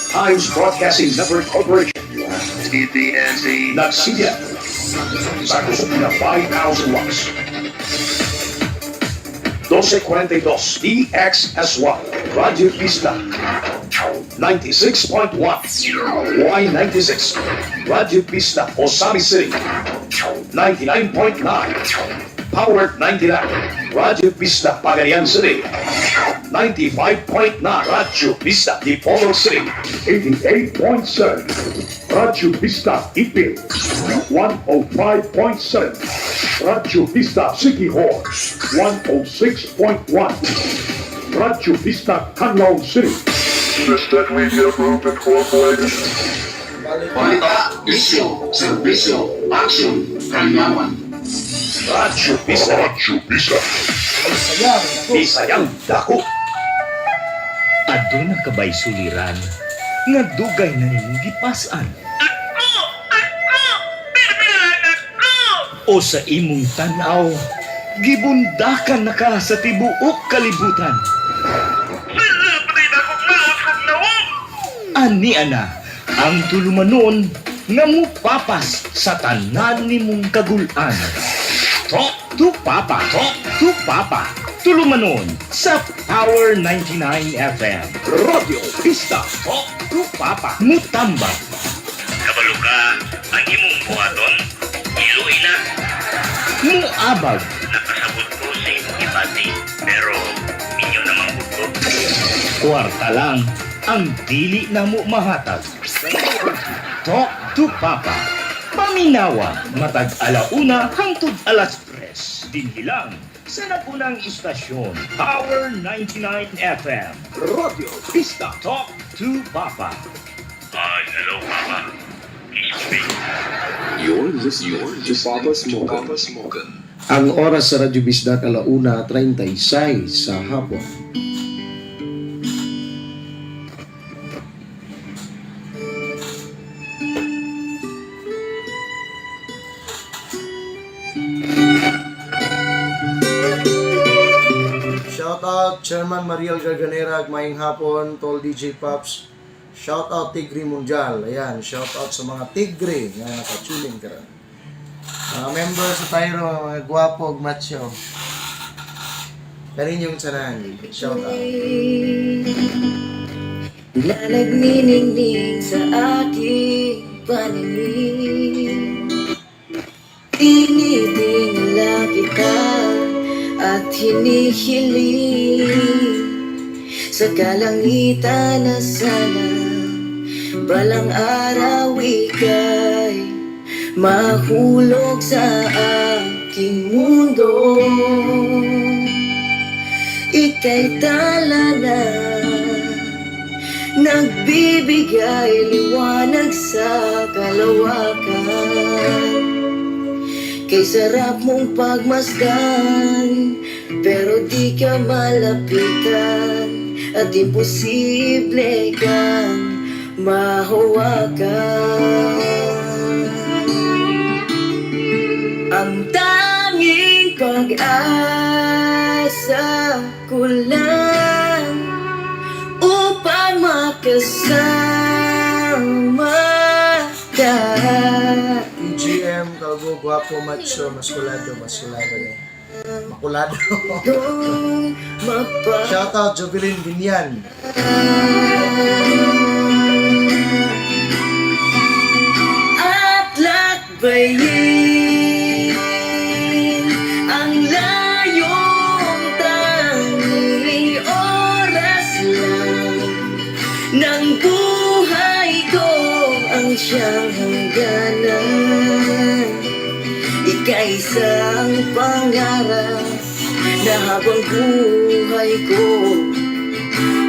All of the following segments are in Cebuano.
Times Broadcasting Network Corporation. TBNC. Nagsiya sa kusog na 5,000 watts. 1242 DXSY Radio Vista, 96.1 Y96 Radio Vista, Ozamiz City, 99.9 Power 99 Radio Vista, Pagadian City, 95.9 Radio Vista, Dipolog City, 88.7 Radio Vista, Ipil, 105.7 Radio Vista, Siquijor, 106.1 Radio Vista, Canlaon City. Vista Media Group Incorporated. Balita, isyu, serbisyo, aksyon, kalingawan. Radio Vista. Radyo Vista. Sayang, ako. Bisayang Dako. Aduna ka ba'y suliran nga dugay na nimong gipas-an? O sa imong tan-aw, gibundakan na ka sa tibuok kalibutan. Ani ana ang tulumanon nga mupapas sa tanan nimong kagulan. Talk to Papa, Talk to Papa. Tulumanon sa Power 99 FM. Radio Vista. Talk to Papa. Mutamba. Kabalo ka ang imong buhaton. Iluin na. Muabag. Nakasabot ko sa imong ibati. Pero inyo namang gusto. Kwarta lang ang dili na mo mahatag. Talk to Papa. Paminawa matag 1:00 hangtod 3:00. Dinhi lang sa nagunang istasyon Power 99 FM. Radio Vista. Talk to Papa. Ay, hello, Papa. Excuse me. You're listening to Papa Smokin. Ang oras sa Radyo Bisdak, 1:36 sa hapon. Shout out Chairman Mariel Garganera, maayong hapon, Tol DJ Pops. Shout out Tigre Mundial. Ayan, shout out sa mga Tigre nga naka-tuning karon. Mga member sa Tyro, mga gwapo ug macho. Kaninyong tanan. Shout out. Na nagniningning sa aking paningin. Tinitingala kita at hinihiling sa kalangitan na sana balang araw ika'y mahulog sa aking mundo. Ika'y tala na nagbibigay liwanag sa kalawakan. Kay sarap mong pagmasdan, pero di ka malapitan at imposible kang mahawakan. Ang tanging pag-asa ko lang upang makasama ka. EGM, Kalbo, gwapo, macho, maskulado, maskulado eh. Makulado. Kung mapa Shout out Jovelyn Binyan. At lakbayin ang layong tanging oras lang ng buhay ko ang siyang hangganan. Ika'y isang pangarap na habang buhay ko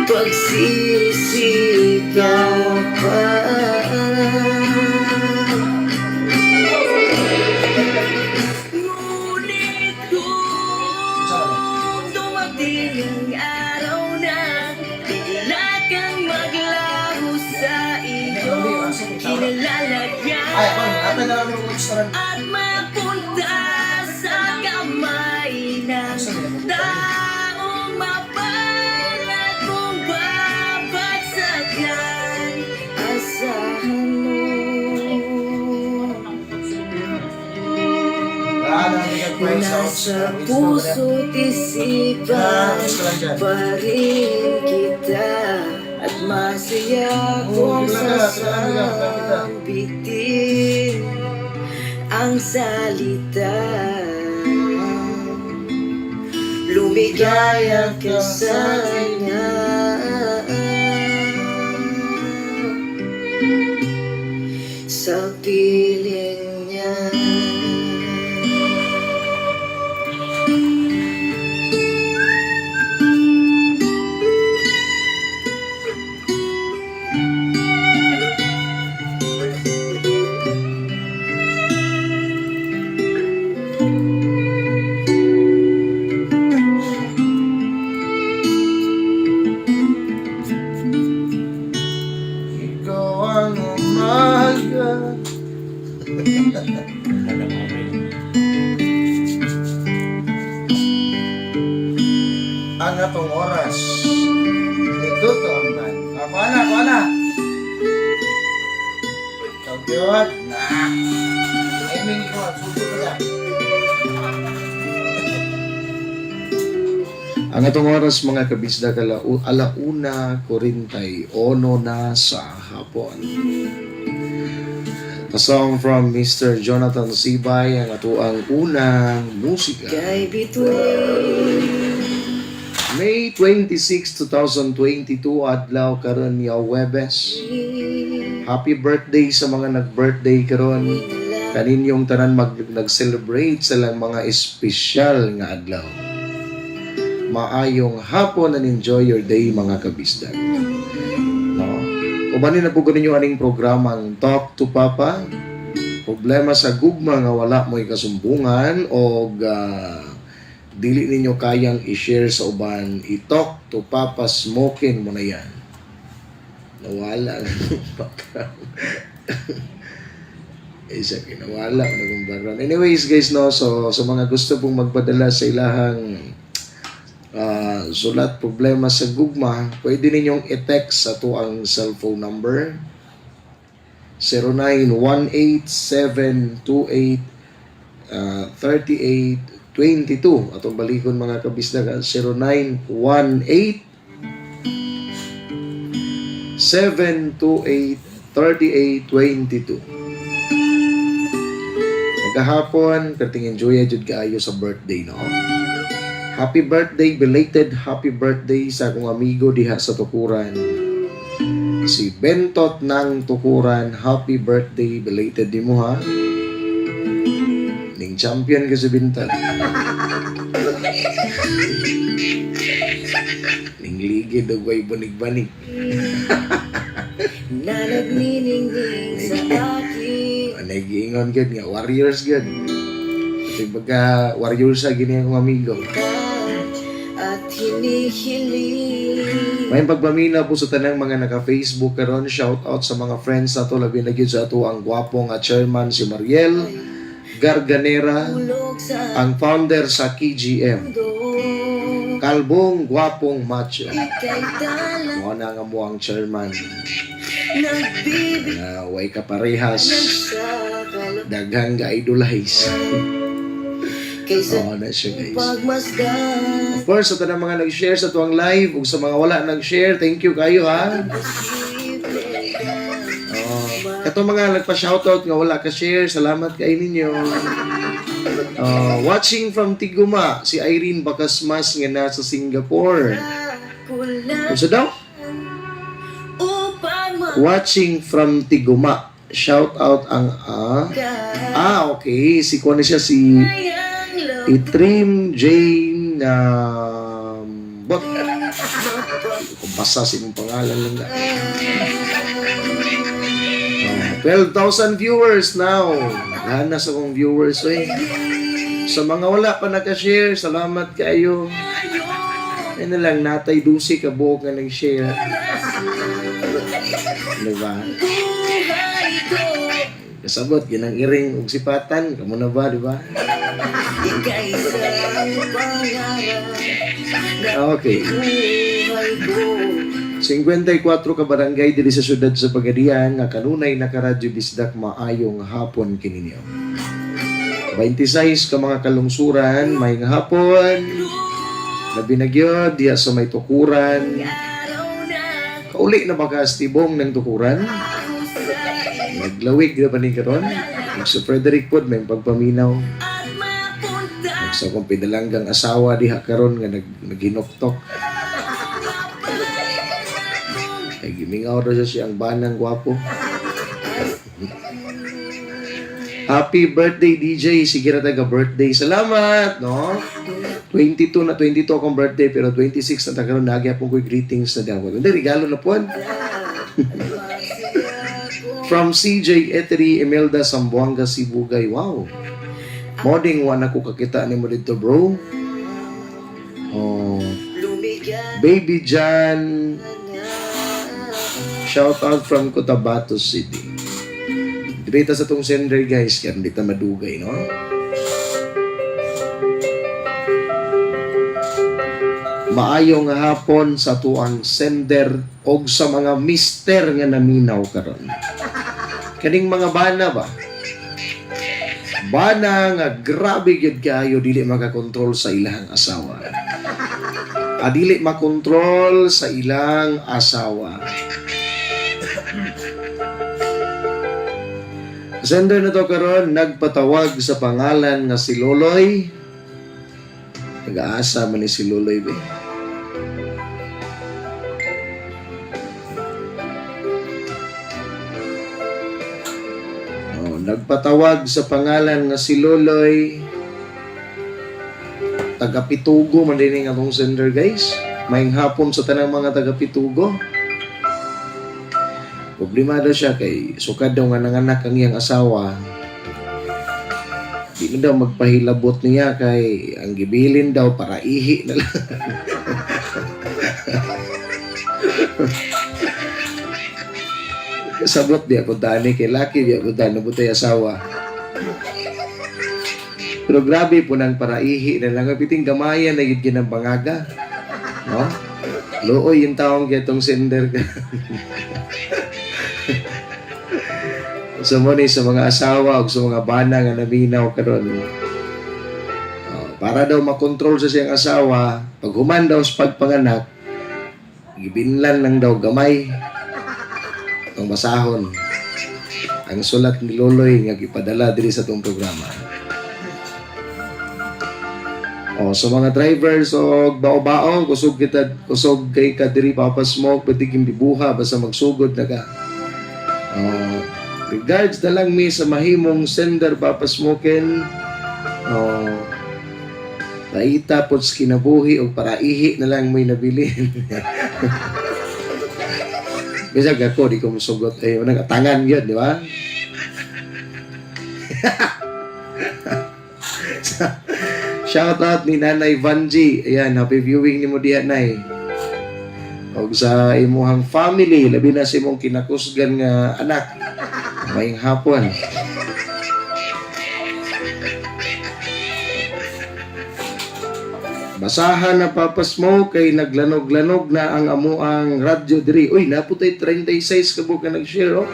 pagsisikapan. Ngunit kung dumating ang araw na bigla kang maglaho sa iyong kinalalagyan Ay, ako, ate na lang yung restaurant. at mapunta sa kamay ng taong mapalad mong babagsakan. Nasa puso't isipan pa rin kita at masaya kung sasambitin ang salita. Lumigaya ka sana sa piling niya. Ikaw ang umaga. Ang atong oras. Ito to ang band. Ako na, ako na. Kampiyon. Na. Timing ko, sugo ko na. Ang atong oras, mga kabisdak, 1:41 na sa hapon. A song from Mr. Jonathan Sibay ang atuang unang musika. Kay bituin. May 26, 2022, adlaw karon niya Huwebes. Happy birthday sa mga nag-birthday karon. Kaninyong tanan nag-celebrate sa lang mga espesyal nga adlaw. Maayong hapon and enjoy your day, mga kabisdag. No? Ubanin na po ko ninyo aning programang Talk to Papa. Problema sa gugma nga wala mo'y kasumbungan o dili ninyo kayang i-share sa uban, i-talk to Papa Smokin mo na yan. Nawala ang background. Isa, kinawala na akong background. Anyways, guys, no, so sa mga gusto pong magpadala sa ilahang sulat problema sa gugma, pwede ninyong i-text sa to ang cellphone number 0918728 3822. Atong balikon, mga kabisdak, 0918 728 3822. Nagahapon, perting enjoy jud kaayo sa birthday, no. Happy birthday, belated happy birthday sa akong amigo diha sa Tukuran. Si Bentot ng Tukuran, happy birthday, belated di mo ha. Ning champion ka si Bentot. Ning ligid og way banig-banig. Na nagniningning sa akin. Nagiingon gud nga warriors gud. Kasi pagka warriors sa gini akong amigo. At hinihiling. May pagpamina po sa tanang mga naka-Facebook karon, shout out sa mga friends nato, labi na gyud sa ato ang gwapong nga chairman si Mariel Garganera, Tulog sa ang founder sa KGM. mundo. Kalbong gwapong macho. Ika'y tala Mo na nga mo ang chairman. nagbibigay Nga way kaparehas, sa kalab daghang ga-idolize. kaysa Oo na siya, guys. pagmasdan. Of course, sa tanang mga nag-share sa tuwang live ug sa mga wala nag-share, thank you kayo ha. Posible ka. Oh, kato mga nagpa-shoutout nga wala ka share, salamat kay ninyo. Oh, watching from Tiguma, si Irene Bacasmas nga nasa Singapore. Kulang Unsa daw? upang Watching from Tiguma. Shout out ang okay, si kuan na siya si makayang love. Itrim Jane Bot. Kung basa sa imong pangalan lang na. 12,000 viewers now. Gana sa kong viewers eh. Sa mga wala pa nakashare, salamat kayo. Ayun na lang, natay dusi ka buok nga nag-share. Diba? Buhay ko. Kasabot, ginang iring og sipatan. Kamo na ba, di ba? Ika'y isang pangarap na Okay. buhay ko. 54 ka barangay diri sa syudad sa Pagadian nga kanunay nakaradyo Bisdak, maayong hapon kininyo. 26 ka mga kalungsuran, may hapon. Labi na gyud diha sa may tukuran. Kauli na ba ka tibong ng tukuran? Naglawig na ba ni karon? Ug si Frederick pod may pagpaminaw. Ug sa akong pinalanggang asawa diha karon nga naghinuktok. Ay gimingaw ra siya siyang banang gwapo. Happy birthday, DJ. Sige ra taga birthday. Salamat, no? 22 na 22 akong birthday pero 26 na taga ron nagya po ko'y greetings na daw. Hindi, regalo na po. From CJ Etery, Imelda Sambuanga, Sibugay. Wow. Morning, wa na ko kakita ni mo dito, bro. Oh. Baby Jan. Shout out from Cotabato City. Debate sa tong sender, guys, kaya hindi ta madugay, no? Maayo nga hapon sa tuang sender og sa mga mister nga naminaw karon. Kaning mga bana ba? Bana nga grabe gyud kaayo dili makakontrol sa ilang asawa. Adili makontrol sa ilang asawa. Sender na to karon nagpatawag sa pangalan nga si Loloy. Nag-aasa man ni si Loloy be. Oh, nagpatawag sa pangalan nga si Loloy. Taga Pitugo man din ang atong sender, guys. Maayong hapon sa tanang mga taga Pitugo. Problema daw siya kay sukad daw nga nanganak ang iyang asawa. Di na daw magpahilabot niya kay ang gibilin daw para ihi na lang. Kasabot di ako dani kay laki di ako dani butay asawa. Pero grabe po nang paraihi na lang. Piting gamayan na yun ginang bangaga. No? Looy yung taong kitong sender ka. So mo ni sa mga asawa o sa mga bana nga naminaw karon. Oh, para daw makontrol sa siyang asawa, pag human daw sa pagpanganak, gibinlan lang daw gamay itong basahon. Ang sulat ni Loloy nga gipadala diri sa itong programa. O, sa mga drivers o bao-bao, kusog kita, kusog kay ka diri Papa Smoke, pwede bibuha basta magsugod na ka. O, regards na lang mi sa mahimong sender Papa Smoken. O, Raita pod sa kinabuhi o paraihi na lang may nabilin. Bisag ako, di ko musugot. Eh, unang atangan yun, di ba? Shout out ni Nanay Vanji. Ayan, happy viewing ni mo diha, Nay. Og sa imuhang family, labi na sa imong kinakusgan nga anak. Maayong hapon. Basahan na Papa Smoke kay naglanog-lanog na ang amuang radyo diri. Uy, naputay 36 ka buok ka nag-share, oh.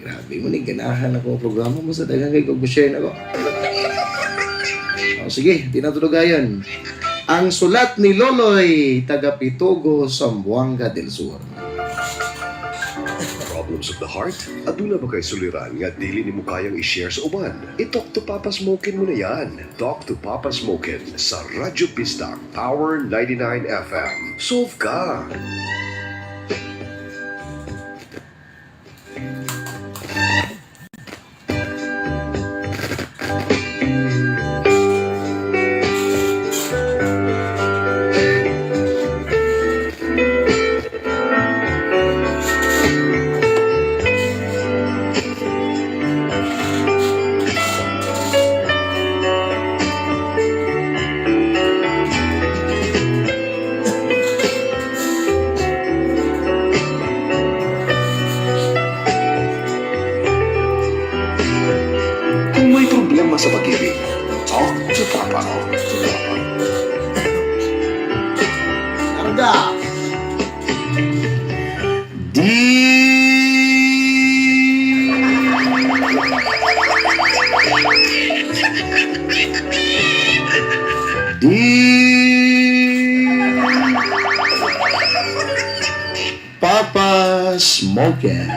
Grabe mo ni ganahan ako programa mo sa daghang kay kog share nako. O, sige, tinatulogayon. Ang sulat ni Loloy, taga Pitugo, Zamboanga del Sur. Problems of the heart? Aduna ba kay suliran nga dili nimo kayang i-share sa uban? I-talk to Papa Smokin mo na yan. Talk to Papa Smokin sa Radyo Bisdak Power 99 FM. Solve ka! Kung may problema sa pag-ibig, talk to Papa. Talk to Papa. Karga! D. Papa Smokin.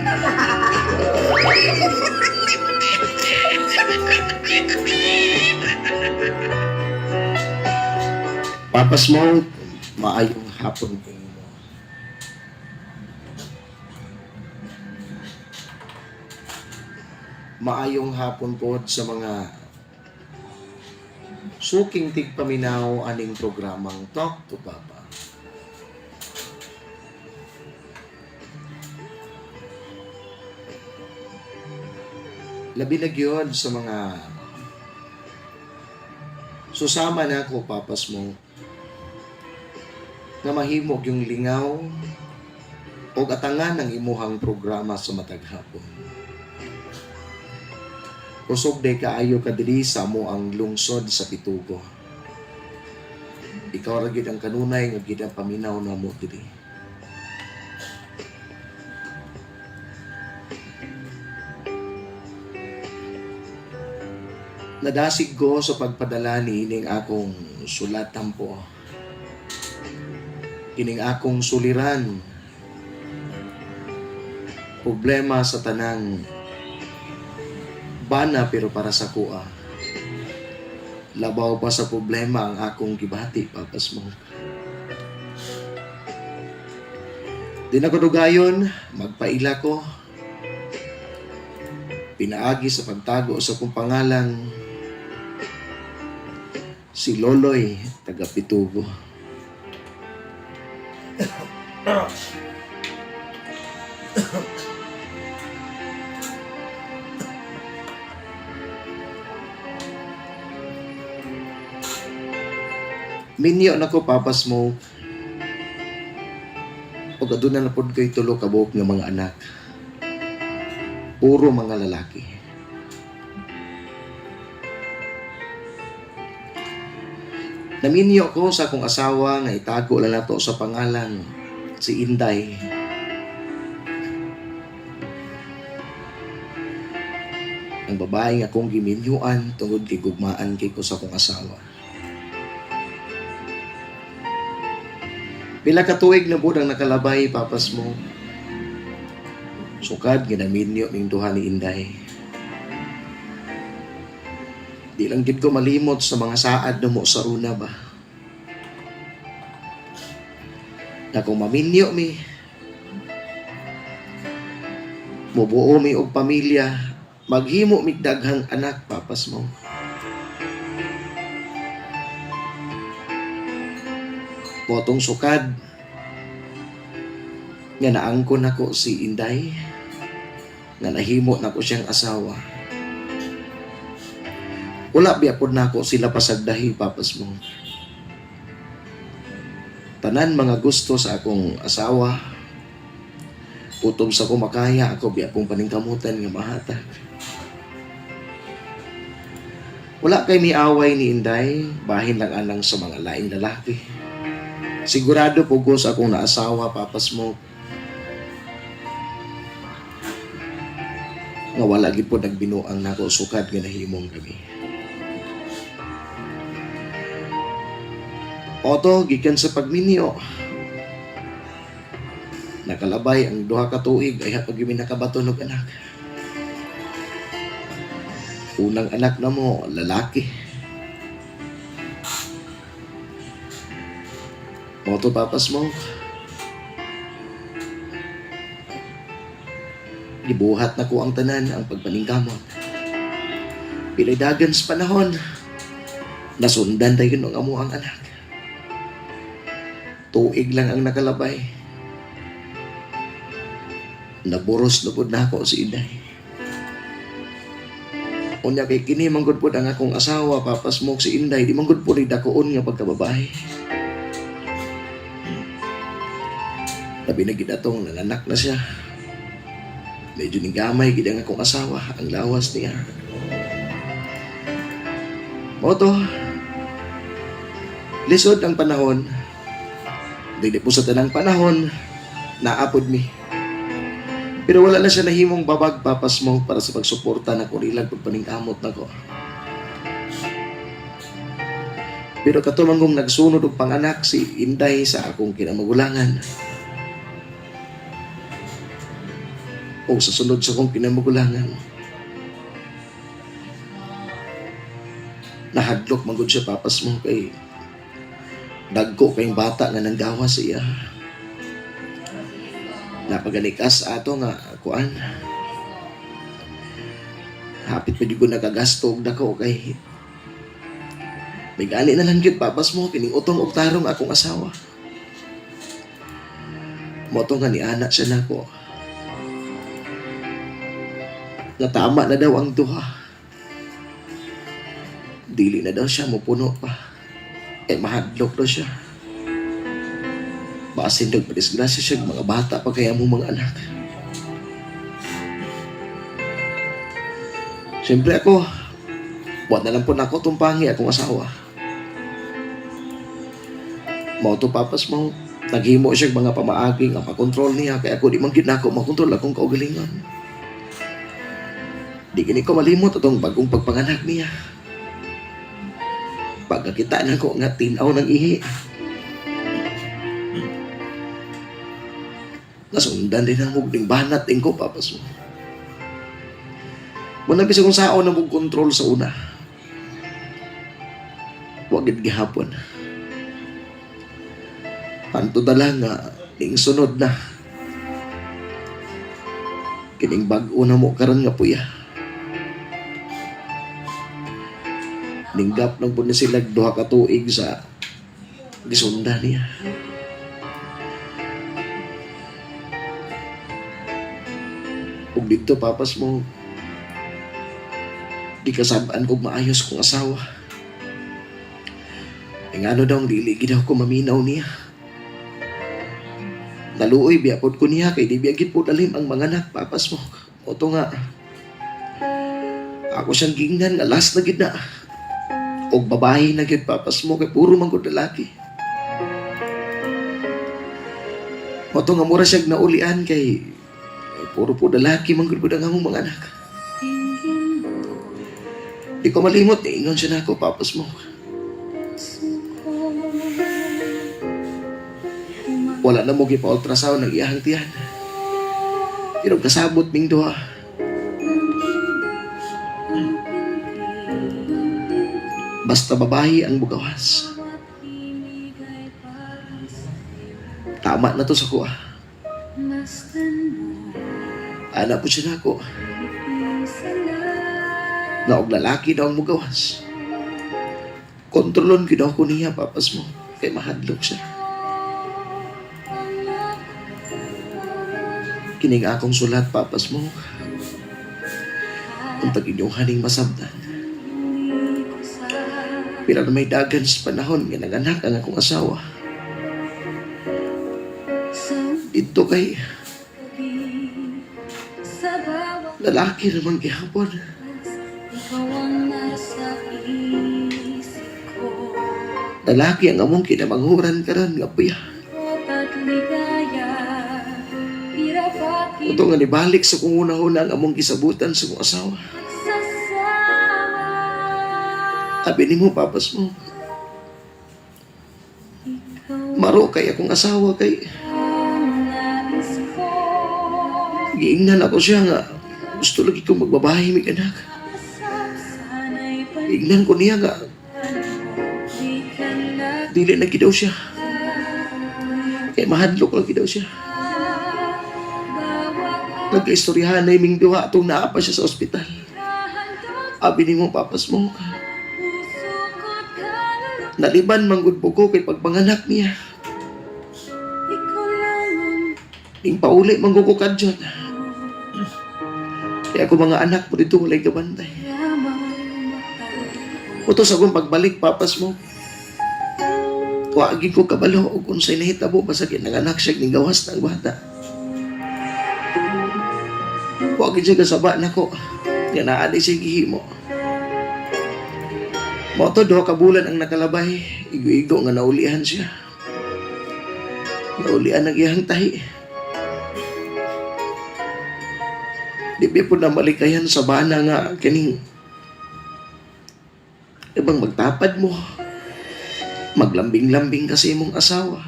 Papa Smoke, maayong hapon kanimo. Maayong hapon po sa mga suking tigpaminaw aning programang Talk to Papa. Labi na gyud sa mga susama na ako, Papas mo, nga mahimog yung lingaw o atangan ng imuhang programa sa matag hapon. Kusog day kaayo kadiri sa mo ang lungsod sa Pitugo. Ikaw ra gid ang kanunay nga gid ang paminaw namo diri. Nadasig ko sa pagpadala ni ining akong sulat tampo. Ining akong suliran. Problema sa tanang bana pero para sa kuha. Labaw pa sa problema ang akong gibati, Papa Smoke. Di na ko dugayon, magpaila ko. Pinaagi sa pagtago sa kong pangalang si Loloy, taga Pitugo. Minyo na ko, Papa Smoke. Pag aduna na pod ko'y tulo ka buok nga mga anak. Puro mga lalaki. Naminyo ko sa akong asawa nga itago lang nato sa pangalan si Inday. Ang babae nga akong giminyuan tungod kay gugmaan kay ko sa akong asawa. Pila ka tuig na bud ang nakalabay, Papas mo. Sukad ginaminyo ning duha ni Inday. Di lang gid ko malimot sa mga saad na mo sa una ba. Na kung maminyo mi, mubuo mi og pamilya, maghimo mig daghang anak, Papas mo. Botong sukad, nga naangkon nako si Inday, nga nahimo nako siyang asawa. Wala biya pod nako sila pasagdahi, Papas mo. Tanan mga gusto sa akong asawa, utob sa kumakaya ako biya pong paningkamutan nga mahatag. Wala kay miaway ni Inday, bahin lang anang sa mga laing lalaki. Sigurado po ko sa akong naasawa, Papas mo, nga wala gid po nagbinuang nako sukad nga nahimong kami. Oto, gikan sa pagminyo. Nakalabay ang duha ka tuig ay hapag yun nakabaton og anak. Unang anak na mo, lalaki. Moto, Papas mo. Gibuhat na ko ang tanan ang pagpaningkamot. Pilay dagan sa panahon, nasundan tayo ng amo ang anak. Tuig lang ang nakalabay. Naburos na pud nako si Inday. Unya kay kini manggod pud ang akong asawa, Papa Smoke, si Inday, di manggod pud ni dakoon nga pagkababae. Labi na gid atong nanganak na siya. Medyo nigamay gid ang akong asawa, ang lawas niya. Mao to. Lisod ang panahon. Dili po sa tanang panahon, naapod mi. Pero wala na siya nahimong babag, Papa Smoke, para sa pagsuporta na ko nilang pagpaningkamot nako. Pero kato man kong nagsunod og panganak si Inday sa akong kinamagulangan. O sa sunod sa akong kinamagulangan. Nahadlok man gud siya, papas mo, kay dagko kayong bata nga nanggawa sa iya. Napaganikas ato nga kuan. Hapit pa jud ko nagagasto og dako kay may gani na lang gyud, papas mo, kining utong og tarong akong asawa. Mao to nga niana siya nako. Nga tama na daw ang duha. Dili na daw siya mupuno pa. Eh mahadlok daw siya. Basin daw padisgrasya siya mga bata pa kaya mo mga anak. Siyempre ako, buat na lang po nako tumpangi akong asawa. Mao to, papas mo, naghimo siya og mga pamaagi nga makontrol niya kaya ako di man gyud nako makontrol akong kaugalingon. Di gini ko malimot atong bagong pagpanganak niya. Pagkakita nako nga tinaw ng ihi. Nasundan din ang mugding banat din ko, papas mo. Muna bisa kung sao na mong kontrol sa una. Wagid gihapon. Anto na lang nga, ning sunod na. Kining bag-o na mo karon nga puya. Ninggap nang po ni sila 2 ka tuig sa gisunda niya. Ug dito, papas mo, di kasabaan kog maayos kong asawa. E ngano daw ang dili gid ko maminaw niya. Naluoy biya pod ko niya kay di biya gid po dalim ang mga anak, papas mo. Oto nga ako siyang gingnan nga last na gid na. Og babae na gid, papas mo, kay puro man gud lalaki. Oto nga mura siya naulian kay puro po lalaki man gud ang among mga anak. Di ko malimot, niingon siya nako, papas mo. Wala na mo gipa-ultrasound ang iyahang tiyan. Pero kasabot ming duha. Basta babae ang bugawas. Tama na to sa kuha. Ana po siya nako. Na og lalaki daw ang mugawas. Kontrolon gyud ako niya, papas mo. Kay mahadlok siya. Kining akong sulat, papas mo. Kung tag inyong haning masabtan. Pila na may dagan sa panahon nga nanganak ang akong asawa. Dito kay lalaki naman gihapon. Lalaki ang among kinamanghuran karon nga puya. Ito nga nibalik sa kung una-una ang among gisabutan sa kong asawa. Abi nimo, papas mo. Maro kay akong asawa kay giingnan ako siya nga gusto lagi kong magbabae mig anak. Giingnan ko niya nga dili na gid daw siya. Kay mahadlok lagi daw siya. Nagkaistoryahan na iming duha atong naa pa siya sa ospital. Abi nimo, papas mo. Naliban manggod po ko kay pagpanganak niya. Ning pauli man ko kadyon. Kaya ako mga anak po dito walay gabantay. Utos akong pagbalik, papas mo. Wagi ko kabalo og unsay nahitabo basta nanganak siya ning gawas ng bata. Wagi siya kasaba nako. Nga naa di siya gihimo. Mao to 2 ka bulan ang nakalabay. Igo-igo nga naulian siya. Naulian ang iyang tahi. Di ba po na malikayan sa bana nga kining ibang magtapad mo. Maglambing-lambing kasi imong asawa.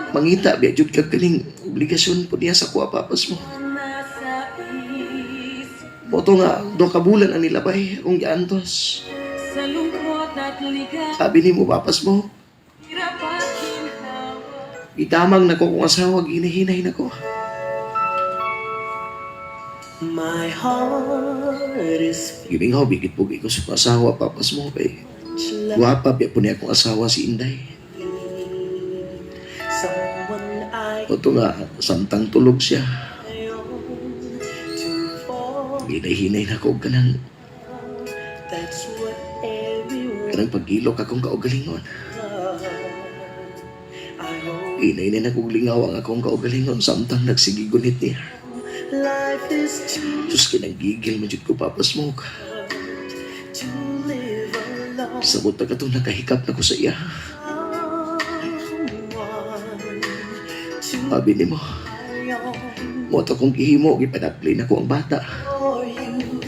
Mangita biya jud kag kaning obligasyon po niya sa kuha, papas mo. Moto nga 2 ka bulan ang nilabay akong giantos. Sabi nimo, papas mo, itamang nako kong asawa, ginahinay nako. My heart is Gimingaw bigit po ko sa asawa, papas mo, kay gwapa biya po niya akong asawa si Inday. Someone I Moto nga samtang tulog siya, own to fall. ginahinay nako og kanang That's what everyone kanang paghilok akong kaugalingon. I hope Hinay na kong lingaw ang akong kaugalingon samtang nagsigigunit niya. Life is too Diyos, kinanggigil man jud ko, Papa Smoke. To live alone. Sabot na katong nakahikap na ko sa iya. Someone to Sabi nimo, my own mo to kong gihimo, gipadapli na ko ang bata. For you,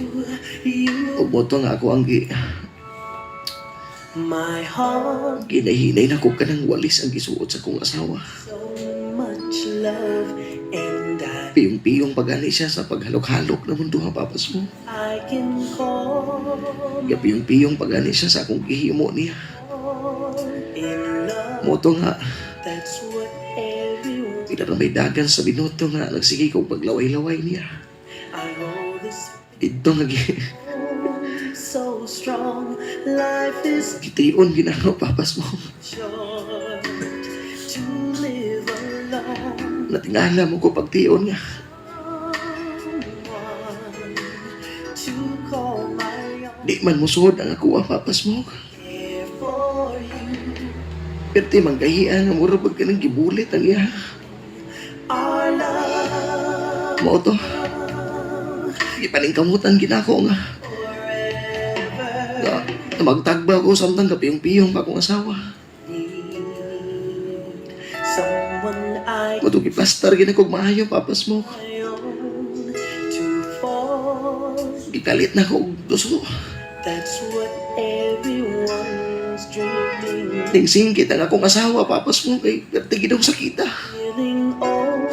you Ug mo to nga ako ang My heart ginahinay na ko kanang walis ang gisuot sa kong asawa. So much love and I Piyong-piyong pagani siya sa paghalok-halok na mundo ha, Papa Smoke. I can call Piyong-piyong pagani siya sa akong gihimo niya. In love. Mo to nga, That's what everyone pila na may dagan sa binuto nga nagsige kong paglaway-laway niya. I hold this Dito nga so strong. Life is gitiyon ginano, papas mo. short to live alone. Natingala mo ko pagtion nga. Someone to call my own. Di man musuod ang ako ang papas mo. Here for you. Pero ti manggahian nga mura pag kanang gibulit ang iya. Our love Mao to. Gipaningkamutan ginako nga. Forever. Nga, nga magtagba ko samtang kapiyong-piyong pa akong asawa. Need someone I Mao to giplastar ginako og maayo, papas mo. my own to fall. Gikalit na ko og duso. That's what everyone's dreaming. Ning singkit ang akong asawa, papas mo, kay perti gid sakita. Feeling oh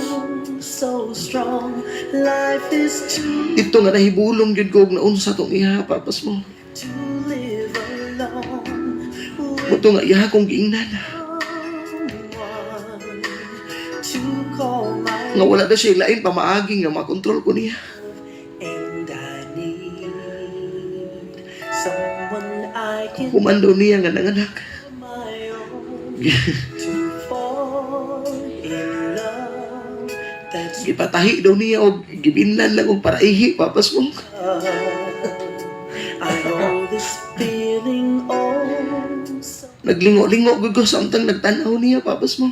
so strong. Life is too Dito nga nahibulong gyud ko og naunsa tong iya, papas mo. To live alone Mao to nga iya akong giingnan. Someone to call my Nga wala na siya lain pamaagi nga makontrol ko niya. And I need someone I can Human daw niya nga nanganak. My own to fall in love. That's Gipatahi daw niya og gibinlan lang og paraihi, papas mo. Love. I know this feeling oh so Naglingo-lingo gud ko samtang nagtan-aw niya, papas mo.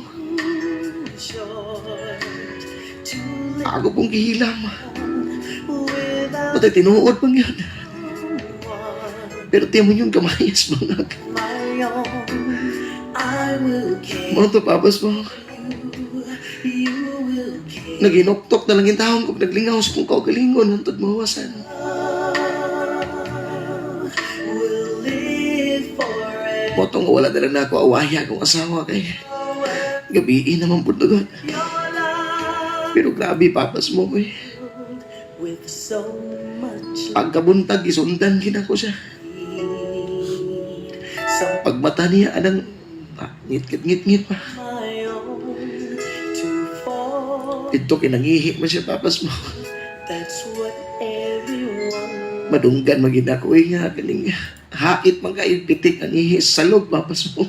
Short to live Ako pong gihilam. Without Patay tinuod pang yun. One Pero ti mo yung kamayas mga. My own. I will care Mao to, papas mo. You, you will care. Naginoktok na lang yung taong kung naglingaw sa kong kaugalingon hantod mawasan. Will live forever. Mao to nga wala na lang na ako awaya akong asawa kay gabiin naman po doon. Your love Pero grabe, papas mo eh. with so much Pagkabuntag, isundan gina ko siya. Need some Pagmata niya, anang ngit-ngit-ngit pa. My own to fall. Dito kinangihi mo siya, papas mo. That's what everyone Madunggan magin ako eh nga. Kaning hait man kayo pitik ang ihi sa salog, papas mo.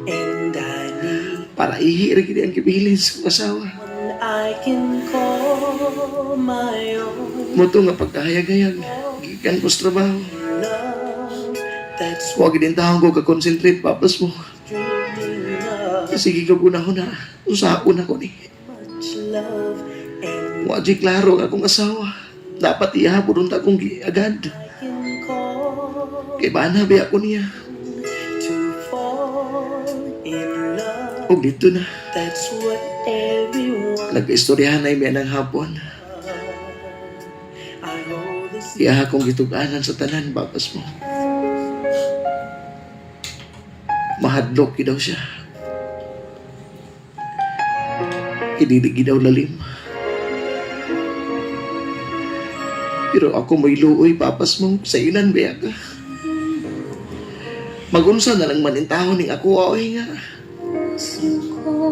And I need Para ihi rin gini ang gibilin sa kong asawa. One I can call my own. Mo to nga pagkahayag-hayag, gikan ko sa trabaho. Love, that's Huwag din taong ko ka-concentrate, papas mo. Dreaming of Sige ka gunahon na, usaon ako ni. Much love and Wa di klaro ang akong asawa. Dapat ihapon unta akong agad. I can call Kay bana ba ako niya. To fall in love. Og dito na, That's what everyone nagkaistoryahan na imiya ng hapon. I hold this Iya akong gituganan sa tanan, papas mo. Mahadlok gyud daw siya. Dili gyud daw lalim. Pero ako may luoy, Papa Smoke, sa ilan ba ka? Magunsa na lang man intahon ning ako, oy nga. Puso ko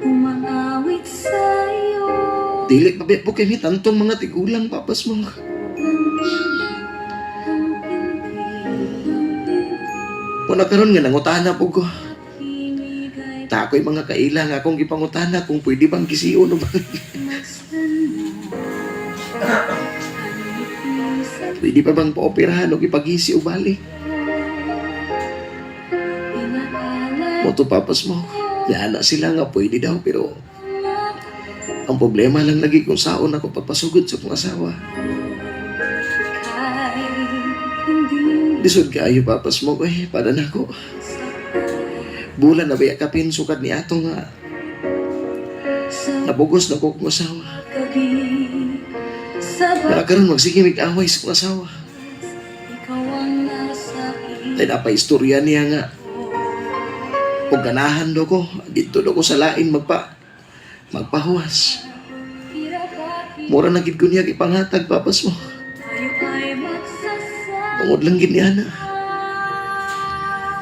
umaawit sa'yo. Dili pa ba po kami tantong mga tigulang, Papa Smoke. Wala karon nga nangutana po ko. Ta ako'y mga kaila nga akong gipangutana kung pwede bang gision o ba. Pwede pa bang paoperahan o ipagisi o balik. Moto, Papa Smoke. Yana sila nga pwede daw, pero ang problema lang lagi kung saon ako pagpasugod sa kong asawa. Lisod kaayo, Papa Smoke, eh, para na ako. Bulan na baya kapin sukad ni ato nga nabugos na ko kong asawa. Nga karon magsige mig away sa kong asawa. Tay napa istorya niya nga og ganahan do ko dito do ko sa lain magpahuwas. Mura na gid ko niya ipanghatag, Papas mo. Tungod lang gid niya na.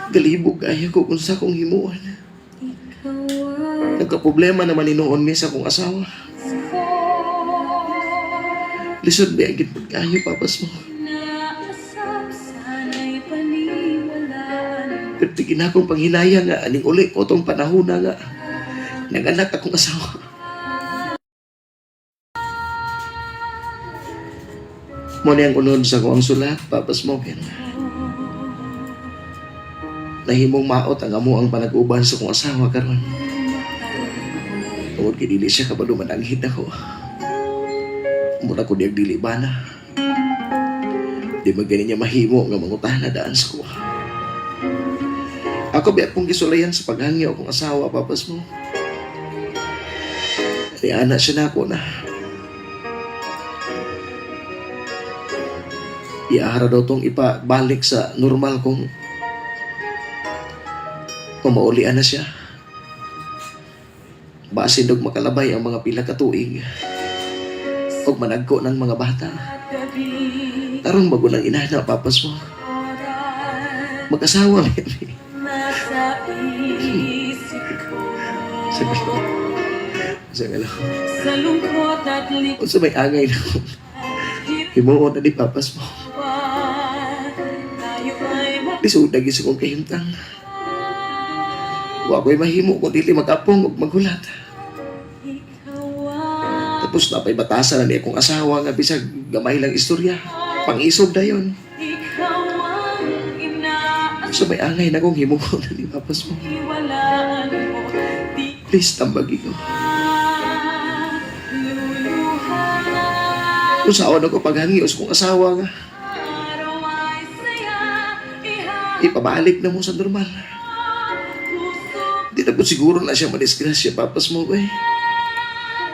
Galibog kaayo ko kung sa akong himuan. Nagka-problema naman inoon mi sa akong asawa. Lisod ba gid pud kaayo, Papas mo. Pero tigin akong panghinaya nga aning uli ko tong panahon na nga naganak akong asawa. Mo ni ang unod sa akong sulat, Papa Smokin. Nahimong maot ang amo ang panag-uban sa akong asawa karon. Tungod kay dili siya kabalo mananghid ako. Mura ko diyag dili bana. Di man gani niya mahimo nga mangutana daan sa kuha. Ako biya kong gisulayan sa paghangyo akong asawa, Papas mo. Ay, ana siya na ako na. Iahara daw tong ipabalik sa normal kung maulian na siya. Basin og makalabay ang mga pila ka tuig og managko ng mga bata. Tarong bago ng inana, Papas mo. Mag-asawa, baby. Sabi ko. Sabi ko. Sa lungkot at Unsa may angay na ko. Himuon na ni Papas mo. tayo ay Lisod na gyud sa kong kahimtang. Wa ko'y mahimo kung dili mag-apong ug maghulat. Tapos napay batasan na ni akong asawa nga bisag gamay lang istorya. Pangisog dayon. Ikaw ang inaasam. Sa may angay na kong himuon na ni Papas mo. Iwalaan mo, di Please, tambagi ko. luluha. Kung saan ako paghangi sa kong asawa nga, Araw ay saya, iha ipabalik na mo sa normal. puso. Di na po siguro na siya madisgrasya, Papas mo, eh.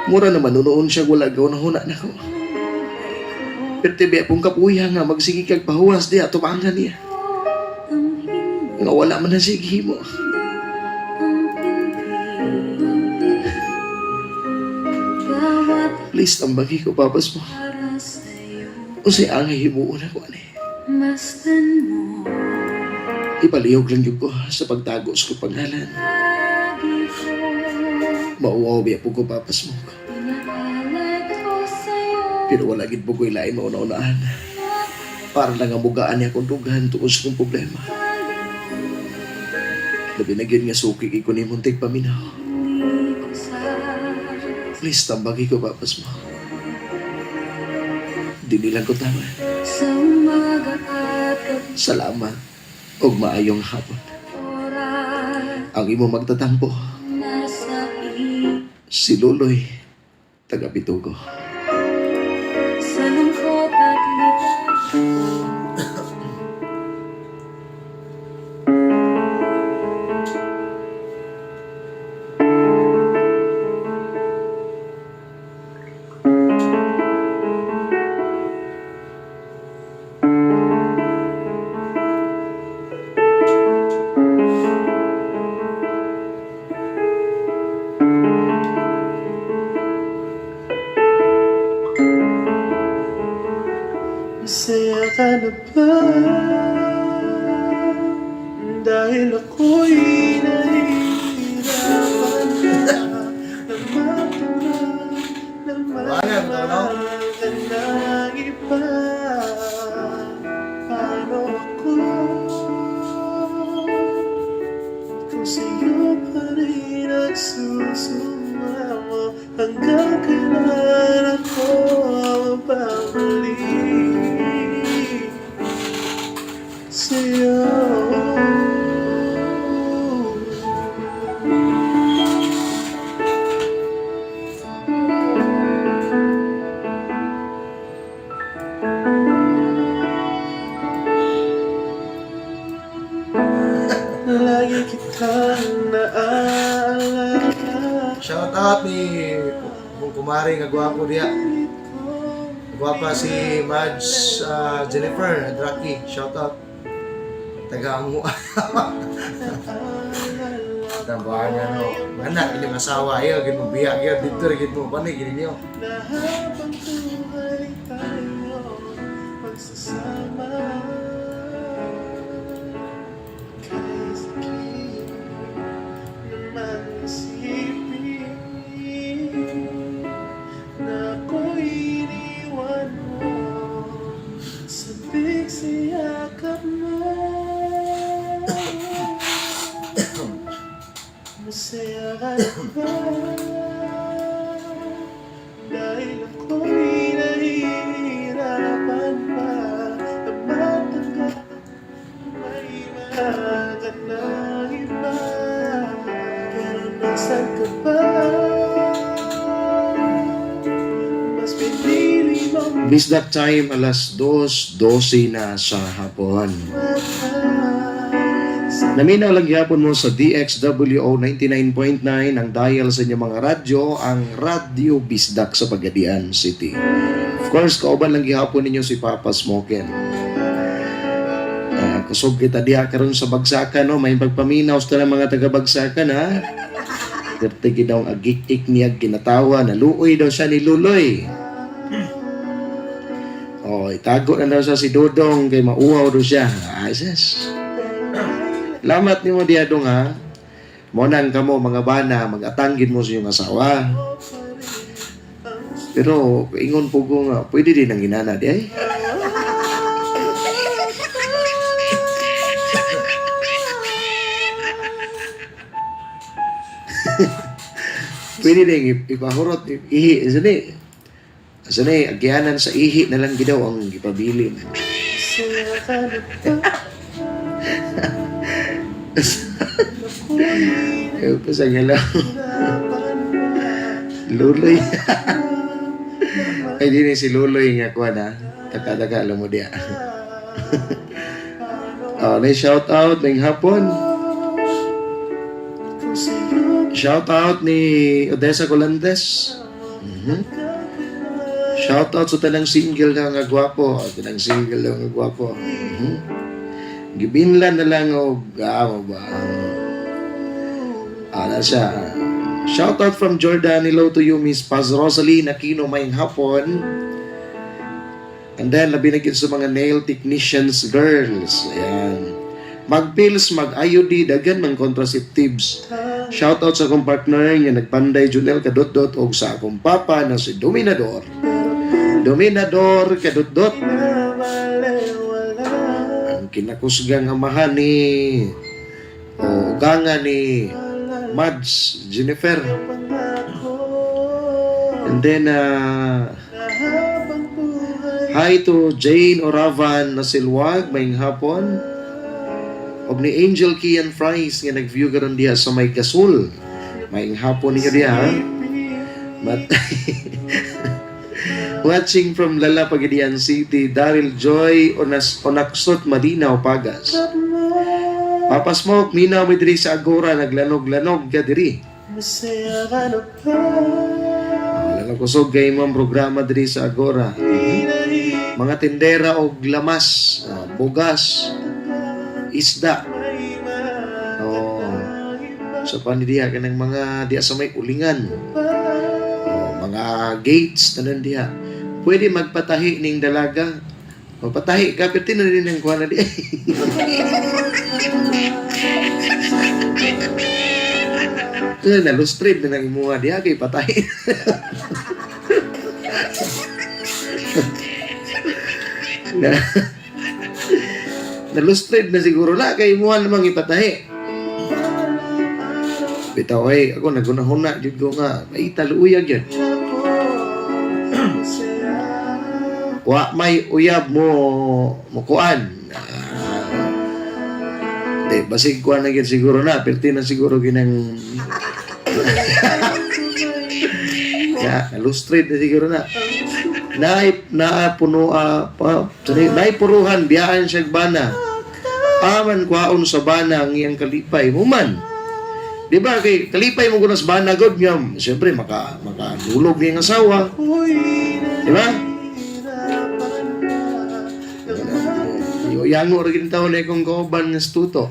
Mura naman noon siya wala gaw na huna na ko. Pero tibi pong kapuya nga, magsige kag pahuwas diya, tumangan niya. Nga wala man na sige mo. Bawat Please, tambagi ko, Papas mo. para sa'yo, Unsay angay himuon ako, ani. masdan mo, Ipalihog lang yun ko sa pagtago sa kong pangalan. lagi ko, Mauwaw biya po ko, Papas mo. inaalay ko sa'yo. Pero wala gid po ko'y lain mauna-unaan. Para lang ang mugaan niya akong dughan tungkol sa kong problema. Labi na gyud nga suki kay ko ni Muntik paminaw. Hindi ko sa Please, tambagi ko, Papas mo. Dili lang ko tama. Sa umaga at gabi Salamat ug maayong hapon. oras Ang imo magtatampo, nasa iyo. si Luloy, taga Pitugo. Sa lungkot at ligaya. Masaya ka na ba? Dahil ako'y nahihirapan na na matanggap na may Tawanan, no? mahal ka ng iba. Paano ako kung sa'yo pa rin ang susumama? Hanggang kailan ako mababalik sa'yo? Lagi kitang naaalala. Shout out ni kung kumari nga gwapo diya. Gwapa si Mads Jennifer Draki. Shout out. Taga mo. Tambahan no. Mana inyong asawa ayo gid mo biya gyud didto ra gid mo panig gid ninyo. Na habang buhay tayo magsasama. Kahit sakit naman isipin na ako'y iniwan mo, sabik sa yakap mo. Masaya ka na ba? Dahil ako'y nahihirapan pa na matanggap may mahal ka ng iba. Pero nasaan ka ba? Mas pinili mong Bisdak time, alas 2:12 na sa hapon. matay sa Naminaw lang gyapon mo sa DXWO 99.9 ang dial sa inyong mga radyo, ang Radyo Bisdak sa Pagadian City. Of course, kauban lang gihapon ninyo si Papa Smoken. Kusog kita diha karon sa bagsakan no, may pagpaminaw sa tanang mga taga-bagsakan ha. Derte gid daw ang agik-ik niya ginatawa, naluoy daw siya ni Luloy. Oh, itago na daw siya si Dodong kay mauhaw daw siya. Ay, sis. Lamat nimo diha dong ha. Mo nang kamo mga bana, mag-atanggin mo sa iyong asawa. Pero ingon po ko nga, pwede din ang inana di ay. Pwede din ipahurot, ihi, sani. Sani, agyanan sa ihi na lang gidaw ang gipabilin. Masaya ka na ba? Ayaw pa sa galaw. Nahihirapan pa Luloy. Ay, di ni si Luloy nga kuha na. Taka-taka, alam mo diya. Oh, na shout out ng hapon. kung sa'yo Shout out ni Odessa Colantes. Shout out sa tanang single na nga gwapo. Tanang single na nga gwapo. Gibinlan na lang og mo ba? Ana siya. Shout out from Jordan. Hello to you, Miss Paz Rosaline Aquino. Maayong hapon. And then, labi na gyud sa mga nail technicians girls. Ayan. Mag-pills, mag-IUD, dagan mang contraceptives. Shout out sa akong partner nga nagpanday Junel Kadotdot og sa akong papa na si Dominador. Dominador Kadotdot. na balewala. Ang kinakusgang amahan ni o uganga ni Mads Jennifer. Pangako And then, na habang buhay hi to Jane Oravan na Silwag, maayong hapon. Og ni Angel Kian Fries nga nag-view karon diha sa may Gasol. Maayong hapon ninyo diha. Ha? Watching from Lala, Pagadian City, Daryl Joy Onas Onaksot Madinaw, Pagas. Papa Smoke, minaw mi diri sa Agora, naglanog-lanog ka diri. Masaya ka na ba? Wala kusog kay imong programa diri sa Agora. Mga tindera og lamas, bugas, isda. Oh. Sa panidiha kanang mga diha sa may ulingan. Oh, mga gates tanan diha. Pwede magpatahi ning dalaga. Magpatahi ka, pero tinan din ang kuha na di. Eh, nalustrade na nang imuha diha kay patahi. Na, nalustrade na siguro na kay imuha namang ipatahi. Bitaw ay ako nagunahuna jud ko nga maita luuyag yun. Wa may uyab mo mukuan. Ah, di basig kuan na gyud siguro na perti na siguro ginang ya nalustrade na siguro na. Naay naa puno pa, sorry, naay puruhan biyaan siya bana. Aman kwaon sa bana ang iyang kalipay human. Di ba kay kalipay mo kuno sa bana god nga siyempre maka makadulog niyang asawa. Di ba? Yango ra gid taon na akong kauban nga stuto.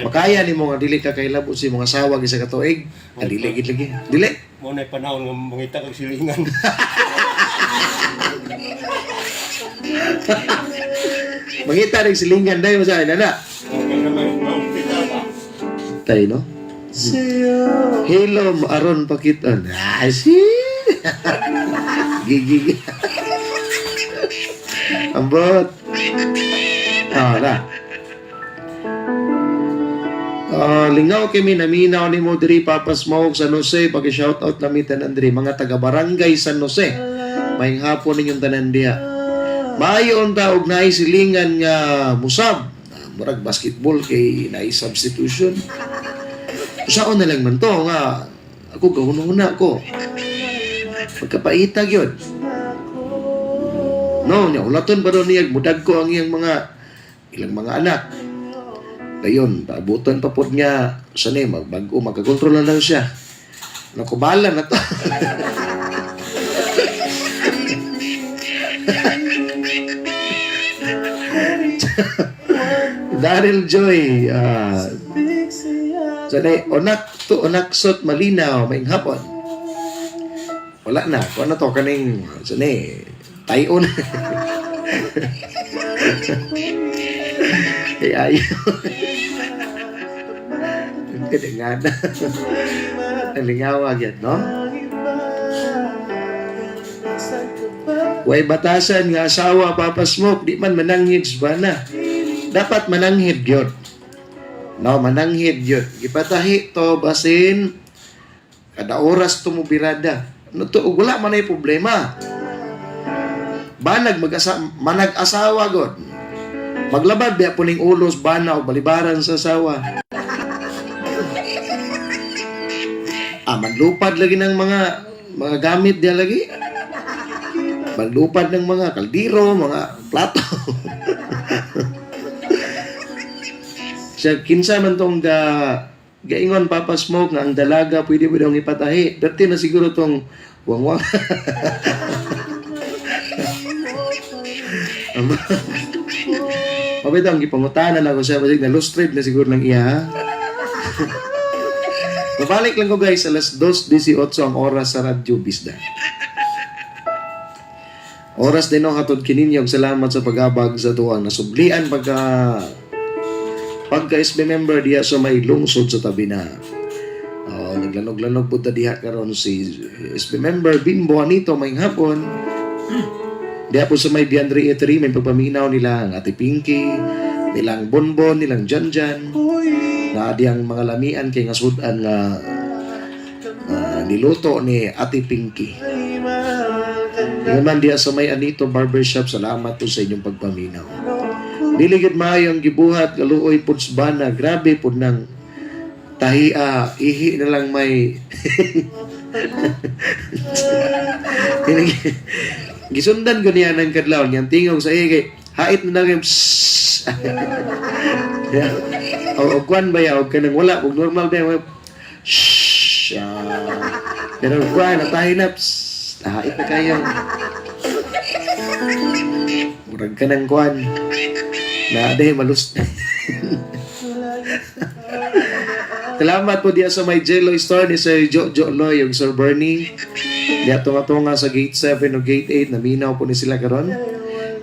Makaya nimo nga dili ka kailabot sa imong asawa isa ka tuig. Ah, dili gid lagi. Dili. Mo na panahon nga mangita kag silingan. Mangita rin silingan dahil mo sa akin, ana. Okay na may mangita ba? Tayo, no? Hello, aron pakiton. Ah, si. Gigi. Ambot. Ah, na. Ah, lingaw kami naminaw nimo diri Papa Smoke San Jose paki-shout out nami tanan diri mga taga Barangay San Jose. Maayong hapon ninyong tanan diha. Maayo unta og naay silingan nga musab. Ah, murag basketball kay naay substitution. Usaon na lang man to nga ako gahunahuna ko. Pagkapaitag yun. No, nya ulaton pa daw niya mudag ko ang iyang mga ilang mga anak. Dayon, paabutan pa pod niya sa ni magbago magkakontrol na lang siya. Nakubala na to. Daryl Joy, sanay onak to onaksot malinaw maing hapon. Wala na, kuan na to kaning sanay tayo na. Ay ayo. Kadangan. Nalingawa gyud, no? Way batasan nga asawa Papa Smoke di man mananghid sa bana. Dapat mananghid gyud. No, mananghid gyud. Gipatahi to basin kada oras to mo birada. No to ug wala man ay problema. Banag mag-asa manag-asawa god. Maglabad biya puning ulos bana og balibaran sa asawa. Ah, manlupad lagi ng mga gamit diya lagi. Manlupad ng mga kaldero, mga plato. Siya kinsa man tong ga gaingon Papa Smoke nga ang dalaga pwede mo daw ipatahi. Dati na siguro tong wangwang. Mabay ang gipangutanan ako siya basig na lustrade na siguro ng iya. Ha? Babalik lang ko guys alas 2:18 ang oras sa Radyo Bisda. Oras din ang hatod kininyo. Salamat sa pag-abag sa tuwang nasublian pagka pagka SB member diha sa may lungsod sa tabi na. Oh, naglanog-lanog po ta diha karon si SB member Bimbo Anito may hapon. Diha po sa may Biandre Eatery may pagpaminaw nila ang Ate Pinky, nilang Bonbon, nilang Janjan. Na diyang mga lamian kay nga sudan nga niluto ni Ate Pinky. Ngayon man diha sa may Anito Barbershop, salamat po sa inyong pagpaminaw. Dili gid maayo ang gibuhat kaluoy pud sa bana, grabe pud nang tahi ihi na lang may Gisundan ko niya ng kadlaw niyang tingog sa iya kay hait na lang yung psss. Yeah. O kwan ba ya, o kanang wala, og normal ba ya, shhh. Pero kwan, natahi na, psss, hait na kayo. Murag ka ng kwan. Na, dahil malus. Salamat po diya sa may Jello Store ni Sir Jojo Loy ug Sir Bernie. Diya tunga-tunga sa Gate 7 o Gate 8, naminaw po ni sila karon.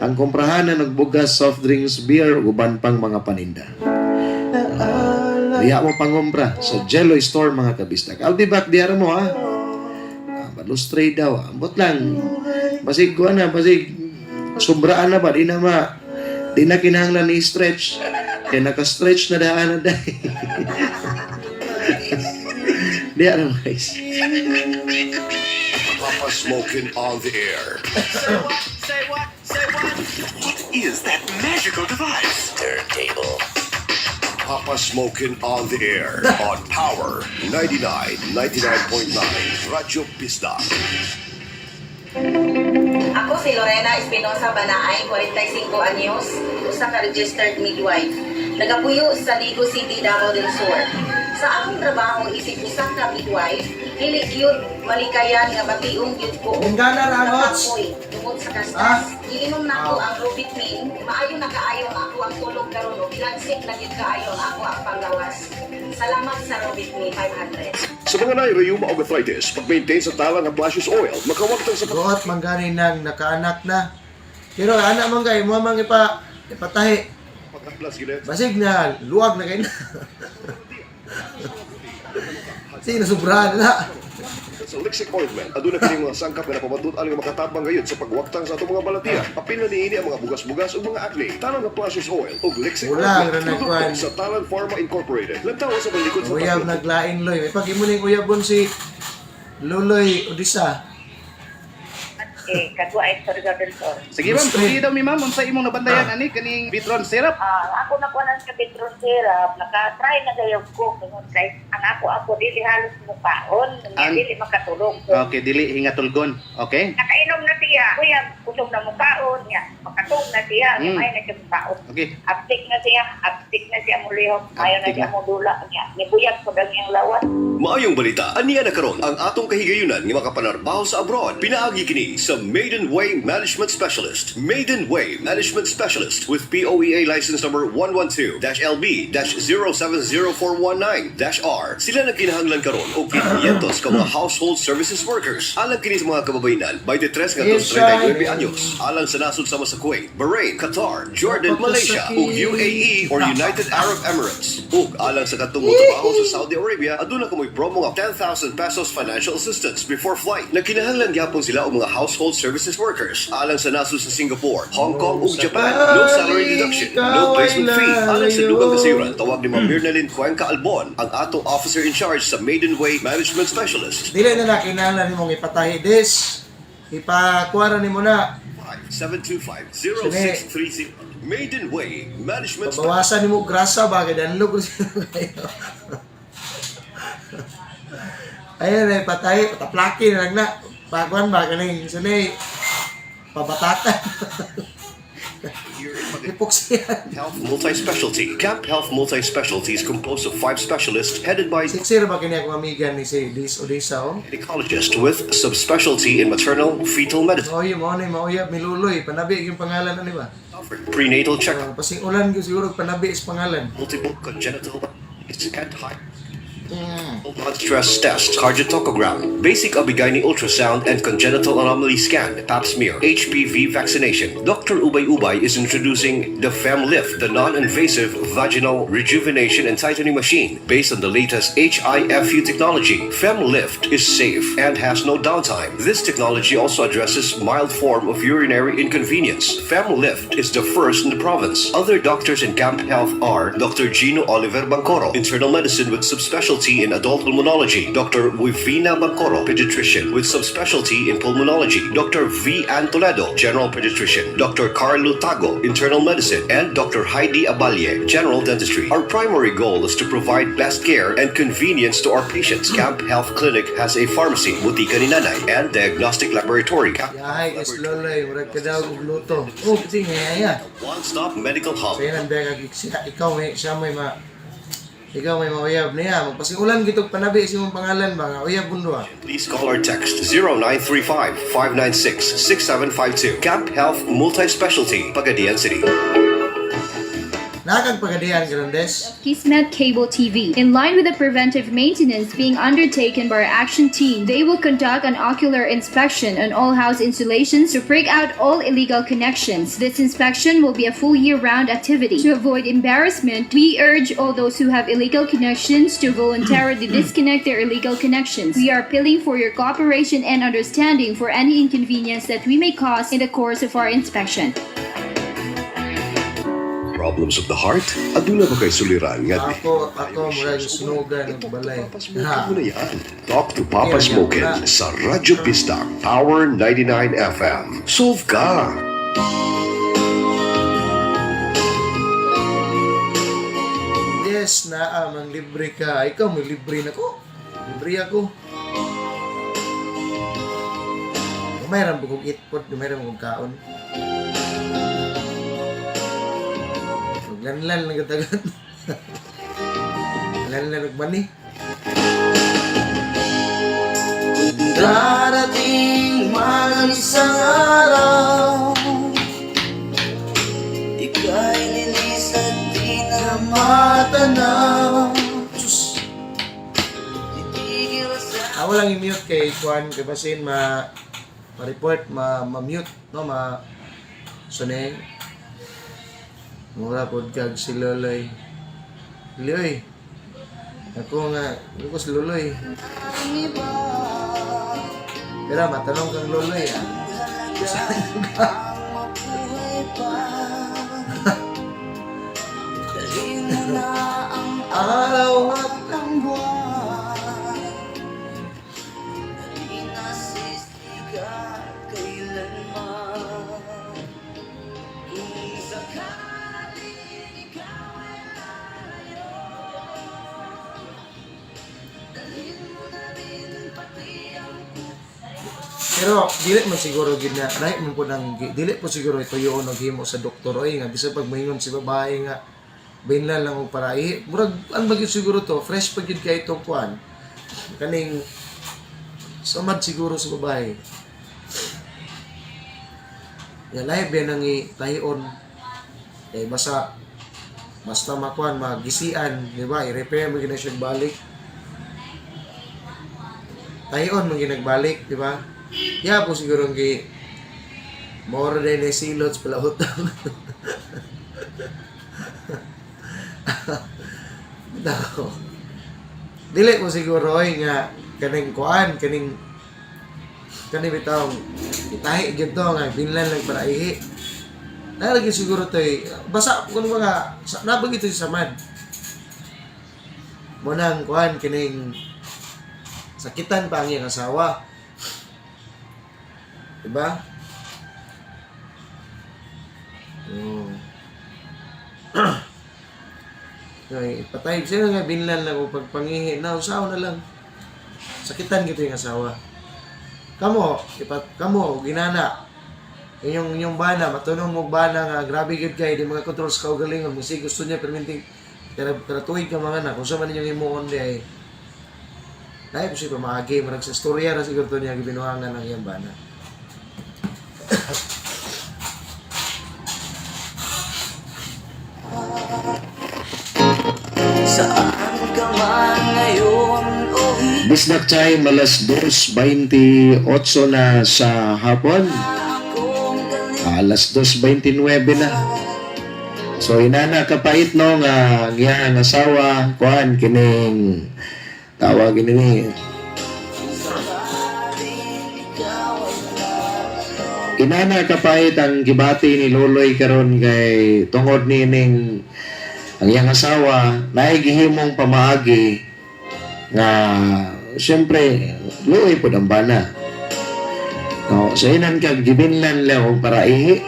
Ang komprahanan og bugas, soft drinks, beer ug uban pang mga paninda. Diya mo pangumpra sa Jello Store, mga kabistak. I'll be back diya ra mo ha. Ah, balustre daw. Ambot lang. Basig kuan na, basig sobraan na ba di na kinahanglan ni stretch. Kaya naka-stretch na daan na dahil. Di ano, guys. Papa Smokin on the air. Say what? Say what? What is that magical device? Turntable. Papa Smokin on the air on Power 99, 99.9 Radyo Bisdak. Ako si Lorena Espinosa Banaay, 45 anyos, usa ka registered midwife. Nagapuyo sa Ligo City, Davao del Sur. Sa akong trabaho isip usa ka midwife, dili gyud malikayan nga bation gyud ko og Gana ra, Angots. nakapoy tungod sa Ah? kastas. Giinom nako ang Rubitmin, maayo na kaayo ang ako ang tulog karon ug lansik na gyud kaayo ang ako ang panggawas. Salamat sa Rubitmin 500. Sa mga naay rheuma o arthritis, pag-maintain sa talang ng Plashes Oil, makawagtang sa Buot man gani nang nakaanak na. Pero anak man kay mo man ipatahi. pag-atlas gid. Basig na luwag na kay na. Sino sobrahan na? Sa Lixic Ointment, aduna kini mga sangkap nga napamatud-an nga makatabang gayud sa pagwaktang sa atong mga balatian. Apil na niini ang mga bugas-bugas ug mga acne. Talang nga Plashes Oil ug Lixic Wala, Ointment. ang Produkto nagkuhan. sa Talan Pharma Incorporated. Lantawa sa malikod sa Uyab tatlo. naglain loy. May pag imo ning uyabon si Luloy Odisa. Eh, kadwa ay Surigao del Sur. Sige ma'am, tuloy daw mi ma'am unsa imong nabantayan ani kaning Vitron syrup? Ah, ako nakuha sa Petron syrup, naka-try na gayog ko tungod kay ang ako dili halos mukaon, dili makatulog. Okay, dili hingatulgon. Okay? Nakainom na siya, kuya, kusog na mukaon niya, makatog na siya, may na siya mukaon. Okay. Aptik na siya, aptik na siya mulihok, mayo na Aptik siya na. modula niya. Nibuyag ko daw niyang lawas. Maayong balita, aniya na karon ang atong kahigayunan nga makapanarbaho sa abroad. Pinaagi kini sa Maiden Way Management Specialist. Maiden Way Management Specialist with POEA license number 112-LB-070419-R. Sila nagkinahanglan karon og 500 ka mga household services workers. Alang kini sa mga kababayenan, 23 ngadto Yes, sa 39 sir. anyos. Alang sa nasod sama sa Kuwait, Bahrain, Qatar, Jordan, Malaysia ug UAE or United Arab Emirates. Ug alang sa katong motrabaho sa Saudi Arabia, aduna kamoy promo nga ₱10,000 financial assistance before flight. Nagkinahanglan gyapon sila og mga household services workers. Alang sa nasod sa Singapore, Hong Kong ug Japan, no salary deduction, no placement fee. Alang sa dugang kasayuran, tawag ni Ma'am Mirnalyn Cuenca Albon, ang atong officer in charge sa Maiden Way Management Specialist. Dili na na kinahanglan nimong ipatahi des. Ipakuha ra nimo na. 725-0630. Maiden Way Management Specialist. Bawasan nimo grasa ba kay danlog ko kayo. Ayun eh, patay, pataplaki na lang na. Baguan ba kaning sunay pabatatan. Ipoksiyan. Health Multi-Specialty. Camp Health Multi-Specialty is composed of five specialists headed by Siksir ba kini akong amigan ni si Liz Odisa oh? gynecologist with subspecialty in maternal fetal medicine, Oy, mo ni mauyab miluloy, panabi yung pangalan ano ba? prenatal check, Pasing ulan gyud siguro panabi is pangalan. multiple congenital and high blood stress test, cardiotocogram, basic Abigayni ultrasound and congenital anomaly scan, pap smear, HPV vaccination. Dr. Ubay Ubay is introducing the FemLift, the non-invasive vaginal rejuvenation and tightening machine based on the latest HIFU technology. FemLift is safe and has no downtime. This technology also addresses mild form of urinary inconvenience. FemLift is the first in the province. Other doctors in Camp Health are Dr. Gino Oliver Bancoro, internal medicine with subspecialty in adult pulmonology, Dr. Wivina Bancoro, pediatrician with subspecialty in pulmonology, Dr. V. Ann Toledo, general pediatrician, Dr. Carlo Tago, internal medicine, and Dr. Heidi Aballe, general dentistry. Our primary goal is to provide best care and convenience to our patients. Camp Health Clinic has a pharmacy, Butika ni Nanay, and diagnostic laboratory. Camp Yahay kay Loloy, murag ka daw og luto. Oh, kasi nga ya. One-stop medical hub. Sa ilang beka siya, ikaw may siya may ma ikaw may mauyab niya. Magpasing-ulan gitog panabi sa imong pangalan ba nga uyab bundo ah. Please call or text 0935 596 6752. Camp Health Multi-Specialty, Pagadian City. Nakagpagadian Grandes. Kismet Cable TV. In line with the preventive maintenance being undertaken by our action team, they will conduct an ocular inspection on all house installations to break out all illegal connections. This inspection will be a full year-round activity. To avoid embarrassment, we urge all those who have illegal connections to voluntarily disconnect their illegal connections. We are appealing for your cooperation and understanding for any inconvenience that we may cause in the course of our inspection. Problems of the heart? Aduna ba kay suliran nga Ako, murag sunugan og balay. Smokin mo na yan. Talk to Papa Smokin sa Radyo Bisdak Power 99 FM. Solve ka! Yes, naa mang libre ka. Ikaw may libre na ko. Libre ako. Mayroon ba kong itpot, mayroon kong kaon. Maglanlan lang katagat. Lanlan og mani. Darating man ang isang araw, Ika'y lilisad di na matanaw. Sus! titigil sa Ako lang i-mute kay Juan kay basin ma ma-report, ma ma-mute, no, ma sunay. Mura pod kag si Loloy. Loloy. Ako nga, ako si Loloy. ang iba. Pero matanong kang Loloy ah. Halaga ang mabuhay pa. Dalhin mo na ang Araw at at ang buwan. Di nasisiga kailanman. Kung sakaling ikaw ay lalayo, dalhin mo na rin pati ang Pero dili man siguro gid na lahi man po nang dili po siguro ituyoon og himo sa doktor oy nga bisan pag moingon si babae nga binlan lang og paraihi, murag ang bagyo siguro to, fresh pa gyud kay itong kuan kaning samad siguro sa babae ya lahi ba nang itahion eh basta basta makuan magisian, di ba, i-repair mo gyud na siya balik, tahion mo ginagbalik, di ba? Ya po siguro ang gi more than a silots pala utang. Dako. Dili ko siguro oy nga kaning kuan kaning kaning bitaw itahi gyud to nga binlan lang para ihi. Nalagi siguro to eh. Basta kung mga sa, nabag ito sa samad. Mo nang kuan kining sakitan pa ang iyang asawa. Diba? Oo. Ay, patay siya nga binlan lang o pagpangihi na usaw na lang. Sakitan gito yung asawa. Kamo, ipat kamo ginana. Inyong inyong bana, matunong mo bana nga grabe gyud kay di mga control sa kaugalingon, musi gusto niya perminting kada kada tuig ka mga anak, kung sa man inyong himuon di ay lahi po siya pamaagi, marag sa storya ra siguro to niya gibinuhangan ang iyang bana. Saan ka man ngayon o Bisdak time, alas 2:28 na sa hapon. akong galing. Alas 2:29 na. So inana kapait no nga ang iyang asawa kuan kining tawag ini. Sakaling ikaw ay lalayo, Inana kapait ang gibati ni Loloy karon kay tungod nining ang iyang asawa naay gihimong pamaagi nga siyempre luoy pud ang bana. No, so inan kag gibinlan lang og para ihi.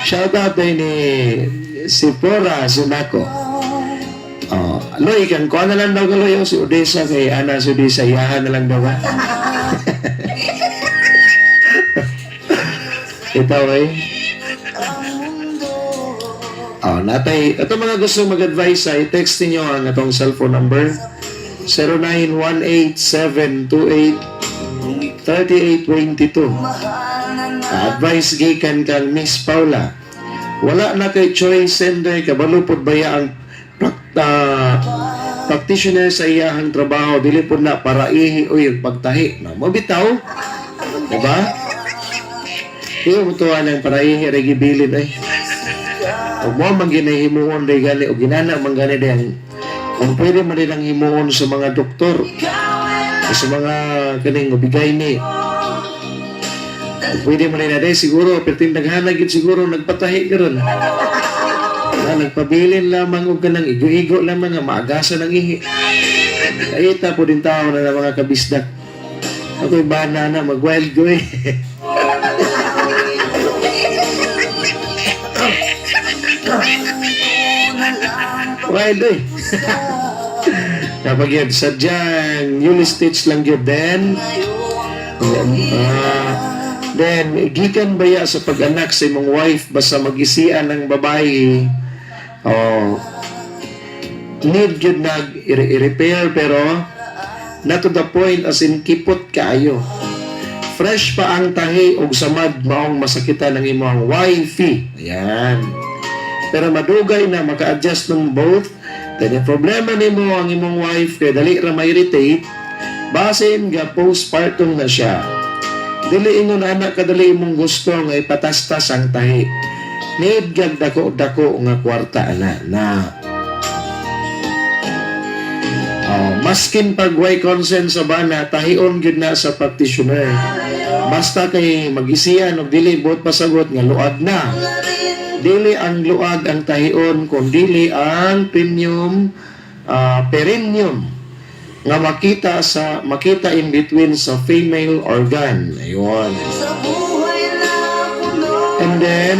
Shout out din ni Sipora Sunako. Oh, Loy, kan kuha na lang daw ka, Loy, oh, si Odessa kay Ana si Odessa, iyahan na lang daw ba? Ito, eh. Oh, natay, ito mga gusto mag-advise ay text niyo ang atong cellphone number 0918-728-3822. Advice gikan kang Miss Paula. Wala na kay choice, sender, kabalo pod baya ang practitioner sa iyahang trabaho, dili pod na para ihi o pagtahi na mo bitaw, diba? Di mo tuwa ng para ihi ra gibilin ay ug mo man ginahimuon day gani o ginana man gani day kung pwede man din ang himuon sa mga doktor o sa mga kaning ubigay ni. Kung pwede man din na day siguro perting daghan gid siguro nagpatahi karon na nagpabilin lamang og kanang igo-igo lamang nga maagasan ang ihi. Kaita po din tao na ng mga kabisdak. Ako'y bana na, mag-wild go eh. Wild eh. Kapag yun, sadyang stitch lang yun. Then, then, gikan baya sa pag-anak sa imong wife, basta mag-isian ng babae, oh, need yun nag i-repair pero not to the point as in kipot kaayo. Fresh pa ang tahi og samad maong masakitan ng imong wifey. Ayan. Pero madugay na maka-adjust ng both. Then yung problema nimo ang imong wife kay dali ra ma-irritate, basin ga postpartum na siya. Dili ingon anak kadali imong gusto nga ipatastas ang tahi. Need gag dako-dako nga kwarta ana na. Oh, maskin pag way consent sa bana, tahion gyud na sa practitioner. Basta kay mag-isian og dili buot pasagot nga luag na. Dili ang luag ang tahion kun dili ang premium perineum nga makita in between sa female organ. Ayun. And then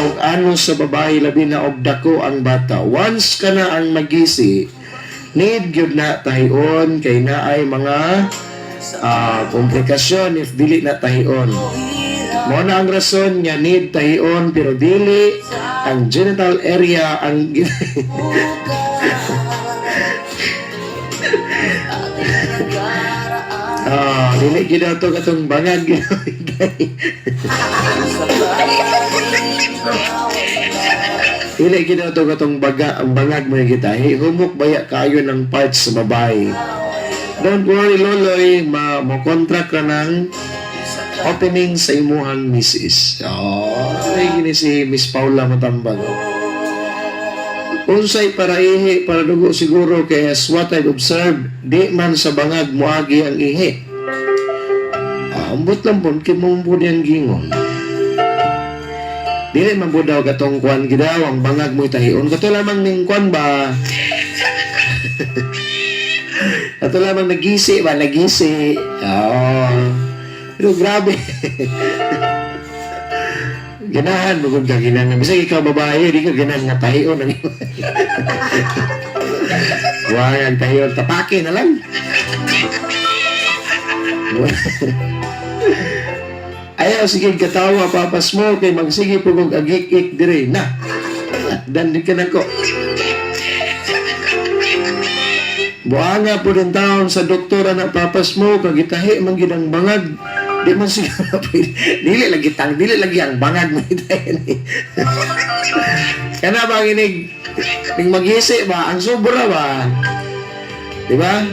og ano sa babae labi na og dako ang bata. Once ka na ang magisi, need gyud na tahion kay naay mga komplikasyon if dili na tahion. Mao na ang rason nga need tahion pero dili ang genital area ang dili gyud ato katong bangag. Dili gyud ato katong baga ang bangag mo yung kita. Humok baya kaayo ng parts sa babae. Don't worry, Loloy, ma mo contract ka ng opening sa imuhang misis. Oh, ay gini si Miss Paula Matambang. Unsay para ihi para dugo siguro kay as what I've observed, di man sa bangag moagi ang ihi. Ah, ambot lang po, kay mo po niyang gingon. Dili man po daw katong kwan gidaw ang bangag mo tahion. Kato lamang ning kwan ba? Kato lamang nagisi ba? Nagisi. Oh. Pero grabe. Ganahan mo kung ka ginahan. Bisag ikaw babae, di ka ganahan nga tahion. Ang Wag ang tahion. Tapake na lang. Ayaw, sige, katawa, papas mo, kay magsige po kong agik-ik dire. Na, dan di ka na ko. Buanga po din taon sa doktor na papas mo, kagitahi man gid ang bangag. Di man siguro pwede. Dili lagi tang, dili lagi ang bangag mo itahi ni. Kana ba ang inig, ning mag-isi ba, ang sobra ba? Di ba?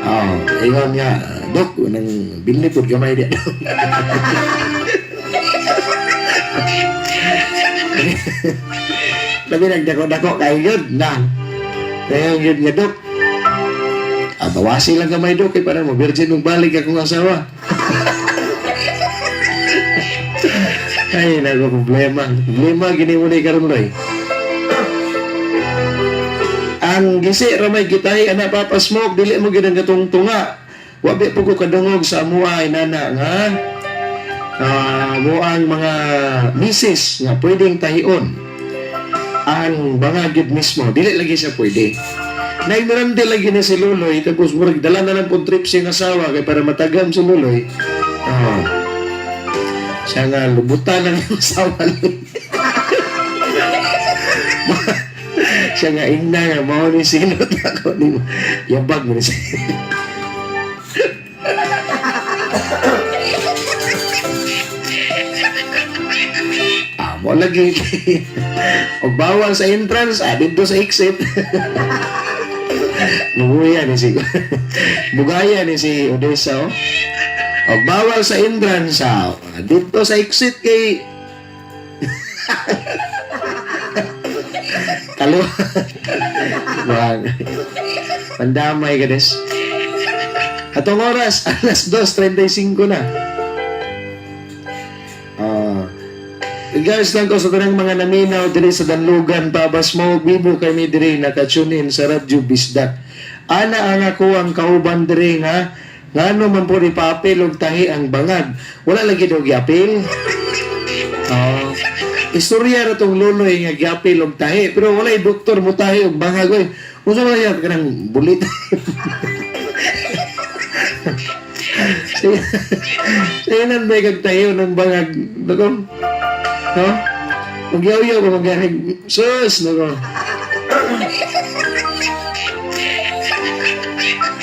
Oh, ingon nga, Dok, nang binli po gamay di. Labi nagdako-dako kay yun na. Ngayon yun nga, Dok. Ah, bawasi lang gamay, Dok, kay para mo virgin mong balik akong asawa. Ay, nago problema. Problema gini mo ni karon Roy. Ang gisi ramay gitay ana Papa Smoke, dili mo gid ang katong tunga. Wa bi po ko kadungog sa amoa inana nga mo ang mga misis nga pwedeng tahion ang bangagid mismo, dili lagi siya pwede. Naignorante lagi na si Luloy, tapos murag dala na lang pong trip siyang asawa kay para matagam si Luloy. Oh. Siya nga lubutan ang iyong asawa ni. Siya nga ingna nga mao ni sinot ako ni yabag mo ni siya. Mo lagi og bawal sa entrance, didto sa exit. Bubuya ni si Bugaya ni si Odessa, oh. Og bawal sa entrance, didto sa exit kay talo. Wag. Pandamay ka des. Atong oras, alas 2:35 na. Guys lang ko sa tanang mga naminaw diri sa Danlugan, Papa Smoke, bibo kami diri naka-tune in sa Radyo Bisdak. Ana ang ako ang kauban diri nga ngano man po ni paapil og tahi ang bangag. Wala lagi daw giapil. Oh. Istorya ra tong luloy nga giapil og tahi pero walay doktor mo tahi og bangag oy. Unsa man yan kanang bulit? Sige nan ba kag tahiyo ng bangag nako? No? Ugyaw-yaw ba maganig? Sus, nako.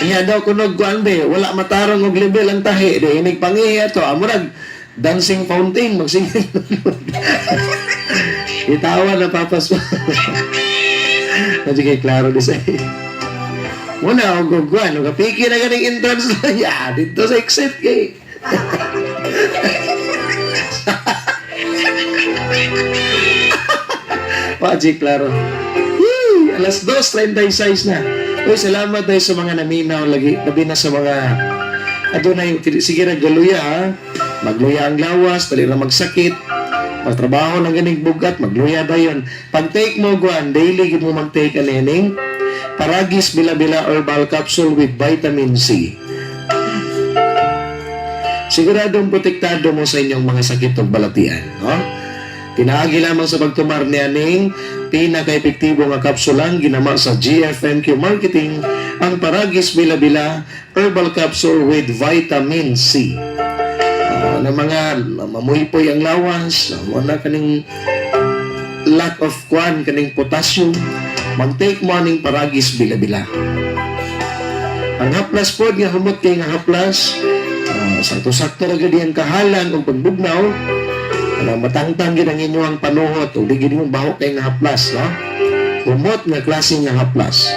Inya daw kunog kuan be, wala matarong og level ang tahi, di inig pangihi ato, amurag dancing fountain magsige. Itawa na papas. Sige, klaro di sa. Muna og og kuan, og piki na ganing entrance na ya didto sa exit kay. Paji, klaro. Yee! Alas 2:36 na. Uy, salamat tayo sa mga naminaw lagi. Labi na sa mga adunay sige ra galuya ha. Magluya ang lawas, dali ra magsakit. Magtrabaho lang ganing bugat, magluya dayon. Pag take mo guan, daily gid mo mag-take anining Paragis Bila-Bila Herbal Capsule with Vitamin C. Siguradong protektado mo sa inyong mga sakit ug balatian, no? Pinaagi lamang sa pagtumar niya ning pinaka-epektibo nga kapsulang ginama sa GFMQ Marketing ang Paragis Bila-Bila Herbal Capsule with Vitamin C. Na mga mamuypoy ang lawas, wala kaning lack of kwan kaning potassium, mag-take mo aning Paragis Bila-Bila. Ang haplas pod nga humot kay nga haplas, sakto-sakto ra gyud ang kahalang ug pagbugnaw, ano, matangtang gid ang inyong panuhot ug di gid mo baho kay nga haplas, no? Humot nga klase nga haplas.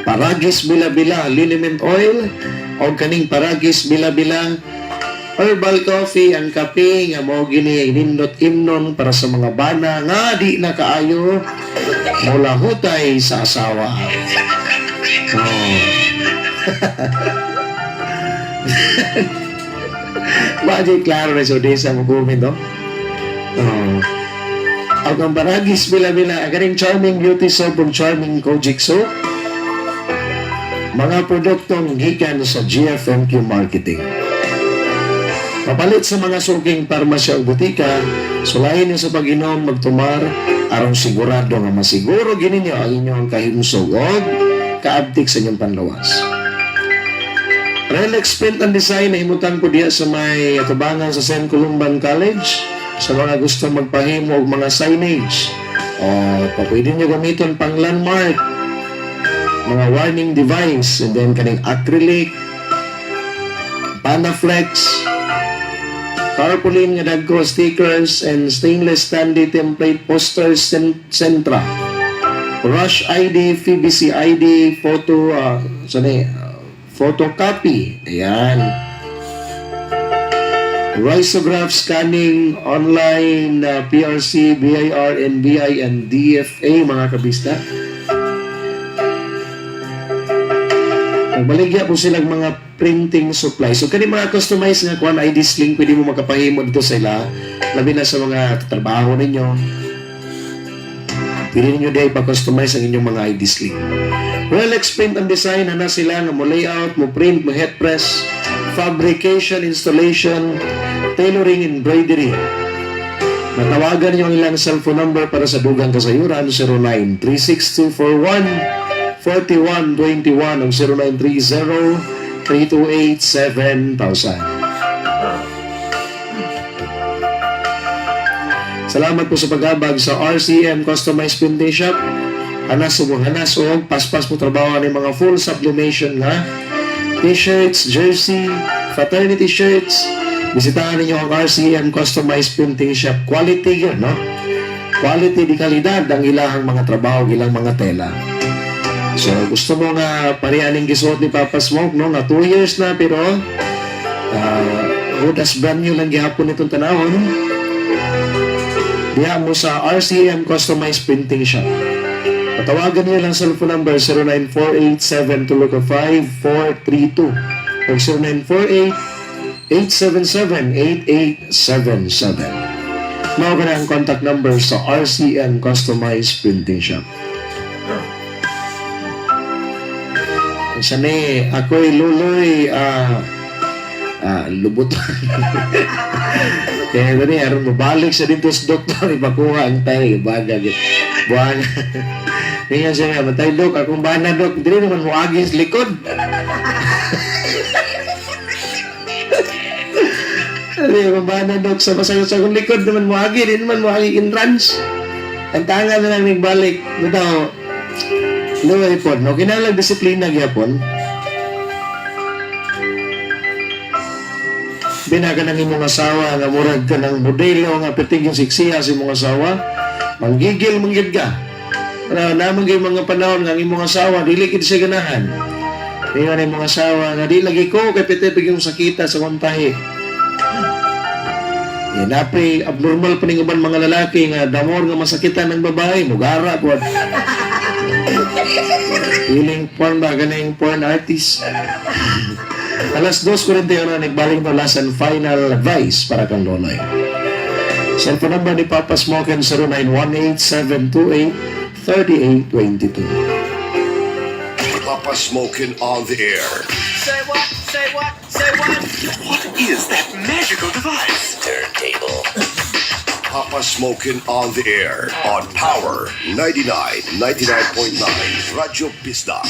Paragis Bila-Bila Liniment Oil o kaning Paragis Bila-Bila Herbal Coffee, ang kape nga mao gini nindot imnon para sa mga bana nga di na kaayo mula hutay sa asawa. Oh. Magic klaro na sa Odessa mo comment, no? Oh. Ang Paragis Bila-Bila, ang kaning Charming Beauty Soap ug Charming Kojic Soap, mga produktong gikan sa GFMQ Marketing. Papalit sa mga suking parmasya o butika, sulayin niyo sa pag-inom magtumar aron sigurado nga masiguro gini niyo ang inyong kahimsog o kaabtik sa inyong panlawas. Relax Print and Design na himutan ko diya sa may atubangan sa St. Columban College sa mga gusto magpahimo og mga signage o pa pwede nyo gamiton pang landmark, mga warning device, and then kaning acrylic, Panaflex, tarpaulin nga dagko, stickers, and stainless standee template posters, Sentra, Rush ID, PBC ID, photo, sorry, photocopy. Ayan. Risograph scanning, online, PRC, BIR, NBI, and DFA, mga kabista. Nagbaligya po silang mga printing supply. So, kani mga customized nga kuan ID sling, pwede mo makapahimo dito sa ila. Labi na sa mga trabaho ninyo. Pwede ninyo diay pa-customize ang inyong mga ID sling. Relax Print and Design na sila nga mo layout, mo print, mo heat press, fabrication, installation, tailoring, embroidery. Matawagan niyo ang ilang cellphone number para sa dugang kasayuran: 0936-241 4121 o 0930 328 7000. Salamat po sa pag-abag sa RCM Customized Printing Shop. Hanas ug hanas og paspas mo trabaho ni mga full sublimation nga t-shirts, jersey, fraternity shirts, Bisitahan ninyo ang RCM Customized Printing Shop. Quality yun, no? Quality di kalidad ang ilahang mga trabaho, ilang mga tela. So, gusto mo nga parehaning gisuot ni Papa Smoke, no? Nga 2 years na, pero good as brand new lang gihapon itong tanawon. Diha mo sa RCM Customized Printing Shop. Patawagan niyo lang cellphone number 0948-725-432 o 0948-877-8877. Mao ka na ang contact number sa RCM Customized Printing Shop. Sa ni, ako'y luloy, lubot. Kaya gani, aron mabalik sa dito sa doktor, ipakuha ang tay, baga, buwan. Ngayon siya nga, matay dok, akong bana dok, dili naman mo agi sa likod. Dili akong bana dok, sa masayot sa akong likod naman mo agi, di naman mo agi entrance. Ang tanga na lang nagbalik, bitaw, luway po, no, kinalang disiplina gyapon. Binaga ng imong asawa nga murag ka ng modelo nga pitig yung siksiya sa imong asawa, manggigil manggid ka. Pero naman kay mga panahon nga ang imong asawa dili gid siya ganahan. Ingon ang imong asawa nga di lagi ko kay pitig yung sakita sa akong tahi. Eh, napay abnormal pa ning uban mga lalaki nga damor nga masakitan ng babae, mugara po. Feeling porn ba ganing porn artist? Alas 2:41, nagbalik na last and final advice para kang Loloy. Cellphone number ni Papa Smoken, 0918-728-3822. Papa Smokin on the air. Say what? Say what? Say what? What is that magical device? Turntable. Papa Smokin on the air on Power 99, 99.9 Radyo Bisdak.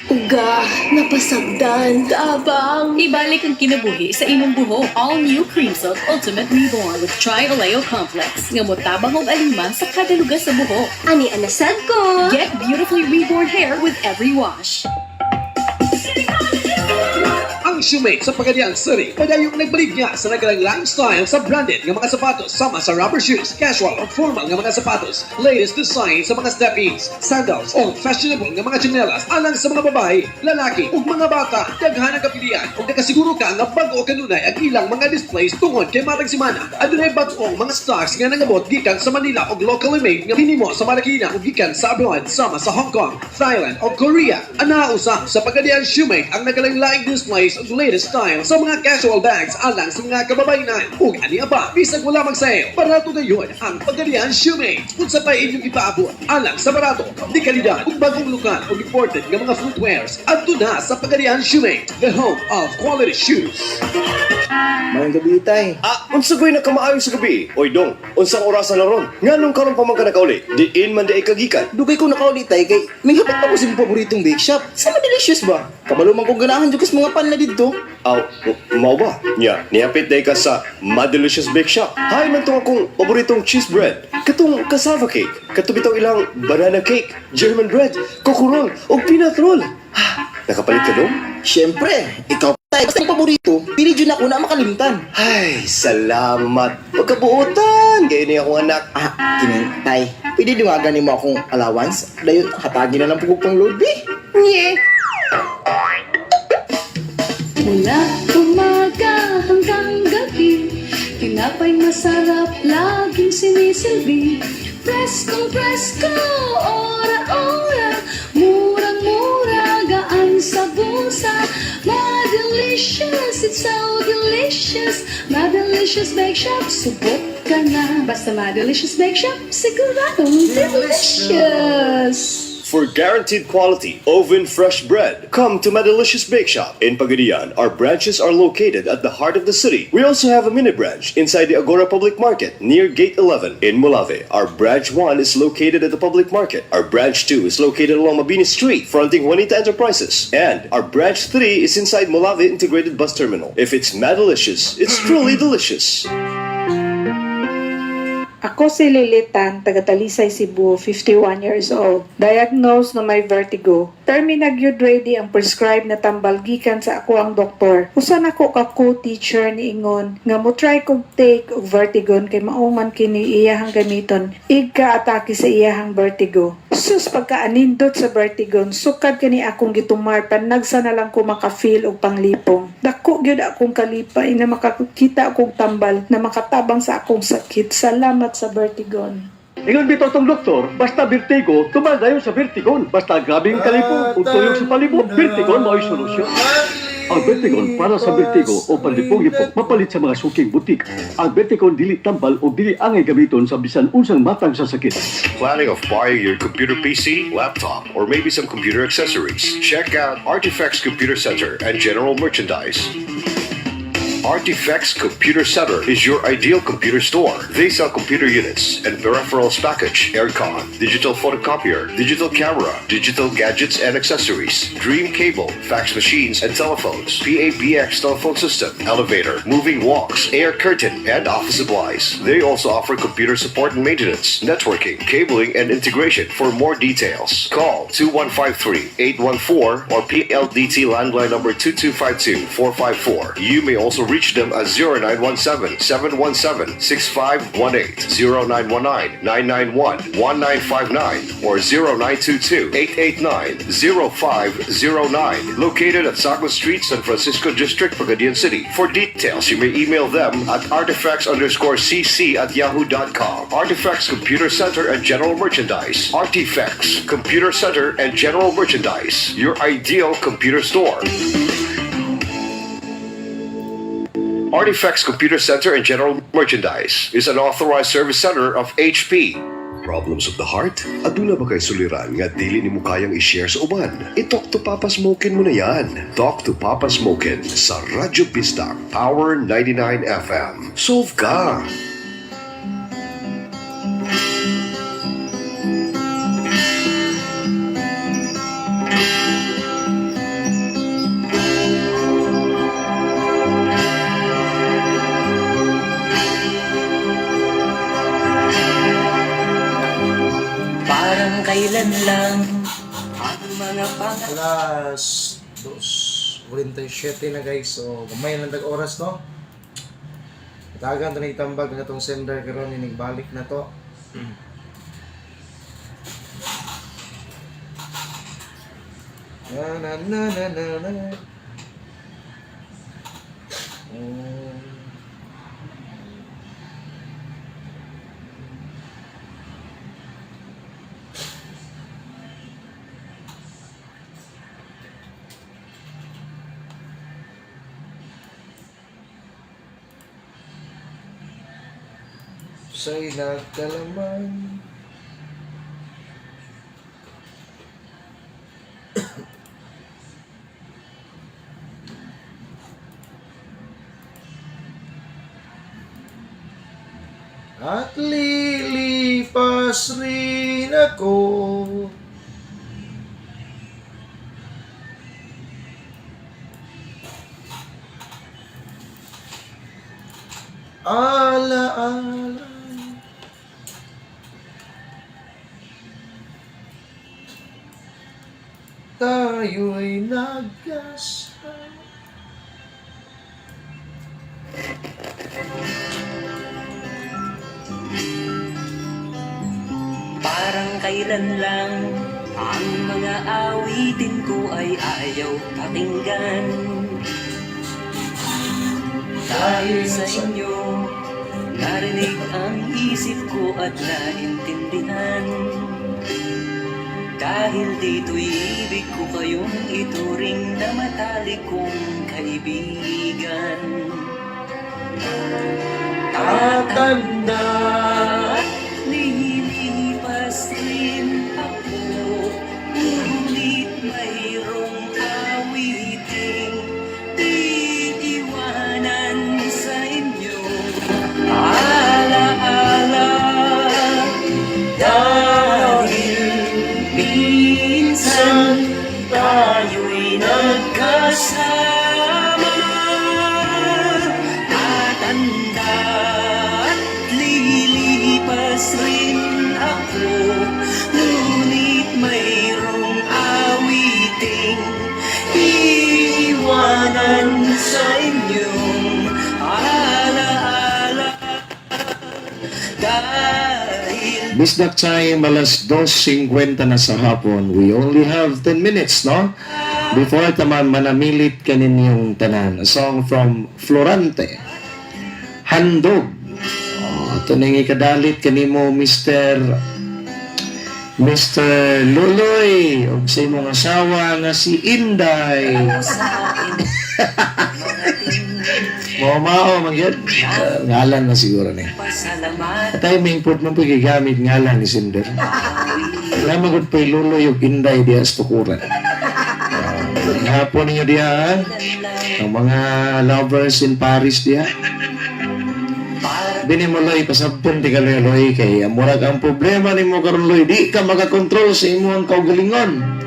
Uga, napasagdan, tabang. Ibalik ang kinabuhi sa imong buhok. All new Cream Silk Ultimate Reborn with Tri-Oleo Complex. Nga motabang og alima sa kada lugar sa buhok. Ani anasad ko. Get beautifully reborn hair with every wash. Ang Shoemate sa Pagadian City, padayong nagbaligya sa nagalang lifestyle sa branded nga mga sapatos sama sa rubber shoes, casual o formal nga mga sapatos, latest design sa mga step-ins, sandals o fashionable nga mga tsinelas alang sa mga babae, lalaki ug mga bata. Daghan ang kapilian ug nakasiguro ka nga bag-o kanunay ang ilang mga displays tungod kay matag semana. Adunay bag-ong mga stocks nga nangabot gikan sa Manila ug locally made nga hinimo sa Marikina ug gikan sa abroad sama sa Hong Kong, Thailand ug Korea. Anaa usa sa Pagadian Shoemate ang nagalaing displays ug latest style sa mga casual bags alang sa mga kababayenan. Ug ani pa, bisag wala mag-sale, barato gayon ang Pagadian Shoemate. Unsa pa inyong ipaabot alang sa barato, di kalidad ug bagong lokal ug imported nga mga footwears? Adto na sa Pagadian Shoemate, the home of quality shoes. Maayong gabi, tay. Ah, unsa ko'y nakamaayo sa gabi? Oy dong, unsang orasan na ron? Nganong karon pa man ka nakauli? Diin man di ka gikan. Dugay ko nakauli, tay, kay minghapit pa ko sa imong paboritong bake shop. Sa Delicious ba? Kabalo man kong ganahan jud kas mga pan na didto. Aw, mao ba? Nya, nihapit day ka sa Madelicious Bake Shop. Hay man tong akong paboritong cheese bread. Katong cassava cake, katong bitong ilang banana cake, German bread, coco roll, ug peanut roll. Ah, nakapalit ka dong? Siyempre, ikaw tay, basta ang paborito, dili jud ako na makalimtan. Ay, salamat. Pagkabuotan. Kayo ni akong anak. Ah, kini tay. Pwede dungagan nimo akong allowance. Dayon hatagin na lang pugog pang load bi. Nye. Mula umaga hanggang gabi, tinapay masarap laging sinisilbi. Preskong presko, ora-ora, murang-mura, gaan sa bulsa. Ma-delicious, it's so delicious. Ma-delicious Bake Shop, subok ka na. Basta Ma-delicious Bake Shop, siguradong delicious. For guaranteed quality, oven fresh bread, come to Madelicious Bake Shop in Pagadian. Our branches are located at the heart of the city. We also have a mini branch inside the Agora Public Market near Gate 11 in Molave. Our branch 1 is located at the public market. Our branch 2 is located along Mabini Street, fronting Juanita Enterprises. And our branch 3 is inside Molave Integrated Bus Terminal. If it's Madelicious, it's truly delicious. Ako si Lilitan, taga Talisay, Cebu, 51 years old. Diagnosed na may vertigo. Permi na gyud ready ang prescribe na tambal gikan sa akoang doktor. Usa nako ka co-teacher niingon nga mo try kog take og Vertigon kay mao man kini iyahang gamiton igka atake sa iyahang vertigo. Sus, pagkaanindot sa Vertigon, sukad kani akong gitumar, panagsa na lang ko maka-feel og panglipong. Dako gyud akong kalipay na makakita akong tambal na makatabang sa akong sakit. Salamat sa Vertigon. Ingon bitaw tong doktor, basta vertigo, tumal dayon sa Vertigon. Basta grabing kalipong ug tuyok sa palibot, Vertigon mao'y solusyon. Ang Vertigon para sa vertigo o panlipong-lipong, mapalit sa mga suking butik. Ang Vertigon dili tambal o dili angay gamiton sa bisan unsang matang sa sakit. Planning of buying your computer PC, laptop, or maybe some computer accessories? Check out Artifacts Computer Center and General Merchandise. Artifacts Computer Center is your ideal computer store. They sell computer units and peripherals package, aircon, digital photocopier, digital camera, digital gadgets and accessories, dream cable, fax machines and telephones, PABX telephone system, elevator, moving walks, air curtain, and office supplies. They also offer computer support and maintenance, networking, cabling, and integration. For more details, call 2153-814 or PLDT landline number 2252-454. You may also reach them at 0917-717-6518, 0919-991-1959, or 0922-889-0509. Located at Sago Street, San Francisco District, Pagadian City. For details, you may email them at artifacts_cc@yahoo.com. Artifacts Computer Center and General Merchandise. Artifacts Computer Center and General Merchandise. Your ideal computer store. Artifacts Computer Center and General Merchandise is an authorized service center of HP. Problems of the heart? Aduna ba kay suliran nga dili nimo kayang i-share sa uban? I-talk to Papa Smokin mo na yan. Talk to Papa Smokin sa Radyo Bisdak, Power 99 FM. Solve ka! Parang kailan lang ang mga pang Alas 2:47 na, guys. So gamay lang tag oras, no. Tagan to na itambag nga tong sender karon, balik na to. Na na na na na na. Sa'y nagkalaman. At lilipas rin ako. Ala, ala. Tayo'y nagkasama. Parang kailan lang ang mga awitin ko ay ayaw pakinggan. Dahil sa inyo, narinig ang isip ko at naintindihan. Dahil dito'y ibig ko kayong ituring na matalik kong kaibigan. Tatanda at lilipas rin ako, ngunit mayroong awiting iiwanan sa inyo. Alaala, dahil minsan tayo'y nagkasama. Tatanda at lilipas Bisdak time, alas 2:50 na sa hapon. We only have 10 minutes, no? Before taman manamilit kaninyong tanan. A song from Florante. Handog. Oh, ito na yung ikadalit kanimo, Mr. Luloy, ug sa imong asawa nga si Inday. Mao mao man gyud. Ngalan na siguro ni. Pasalamat. Timing pud mo pud gigamit ngalan ni Sinder. Wala man gud pa'y Luloy ug Inday diha sa tukuran. Hapon ninyo diha, ha? Ang mga lovers in Paris diha. Bini mo, Loy, pasabton di ka, Loy, Loy, kay murag ang problema nimo karon, Loy, di ka makakontrol sa imong kaugalingon.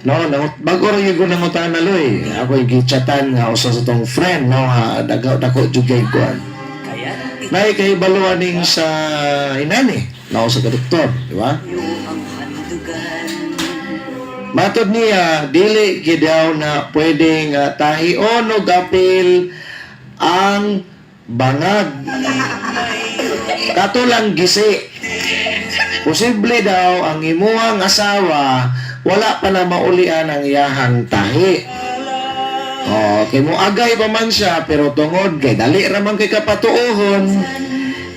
No, nangut bago ra gyud ko nangutana, Loy. Ako gichatan nga usa sa tong friend, no, ha, dako dako jud kay kuan. Kaya't Nay kay baluaning sa inani, no, sa doktor, di ba? ikaw ang handugan. Matod niya, dili gyud daw na pwedeng tahion og apil ang bangag. Kato lang gisi. Posible daw ang imuhang asawa wala pa na maulian ang iyahang tahi. Oh, kay mo agay pa man siya pero tungod kay dali ra man kay kapatuohon.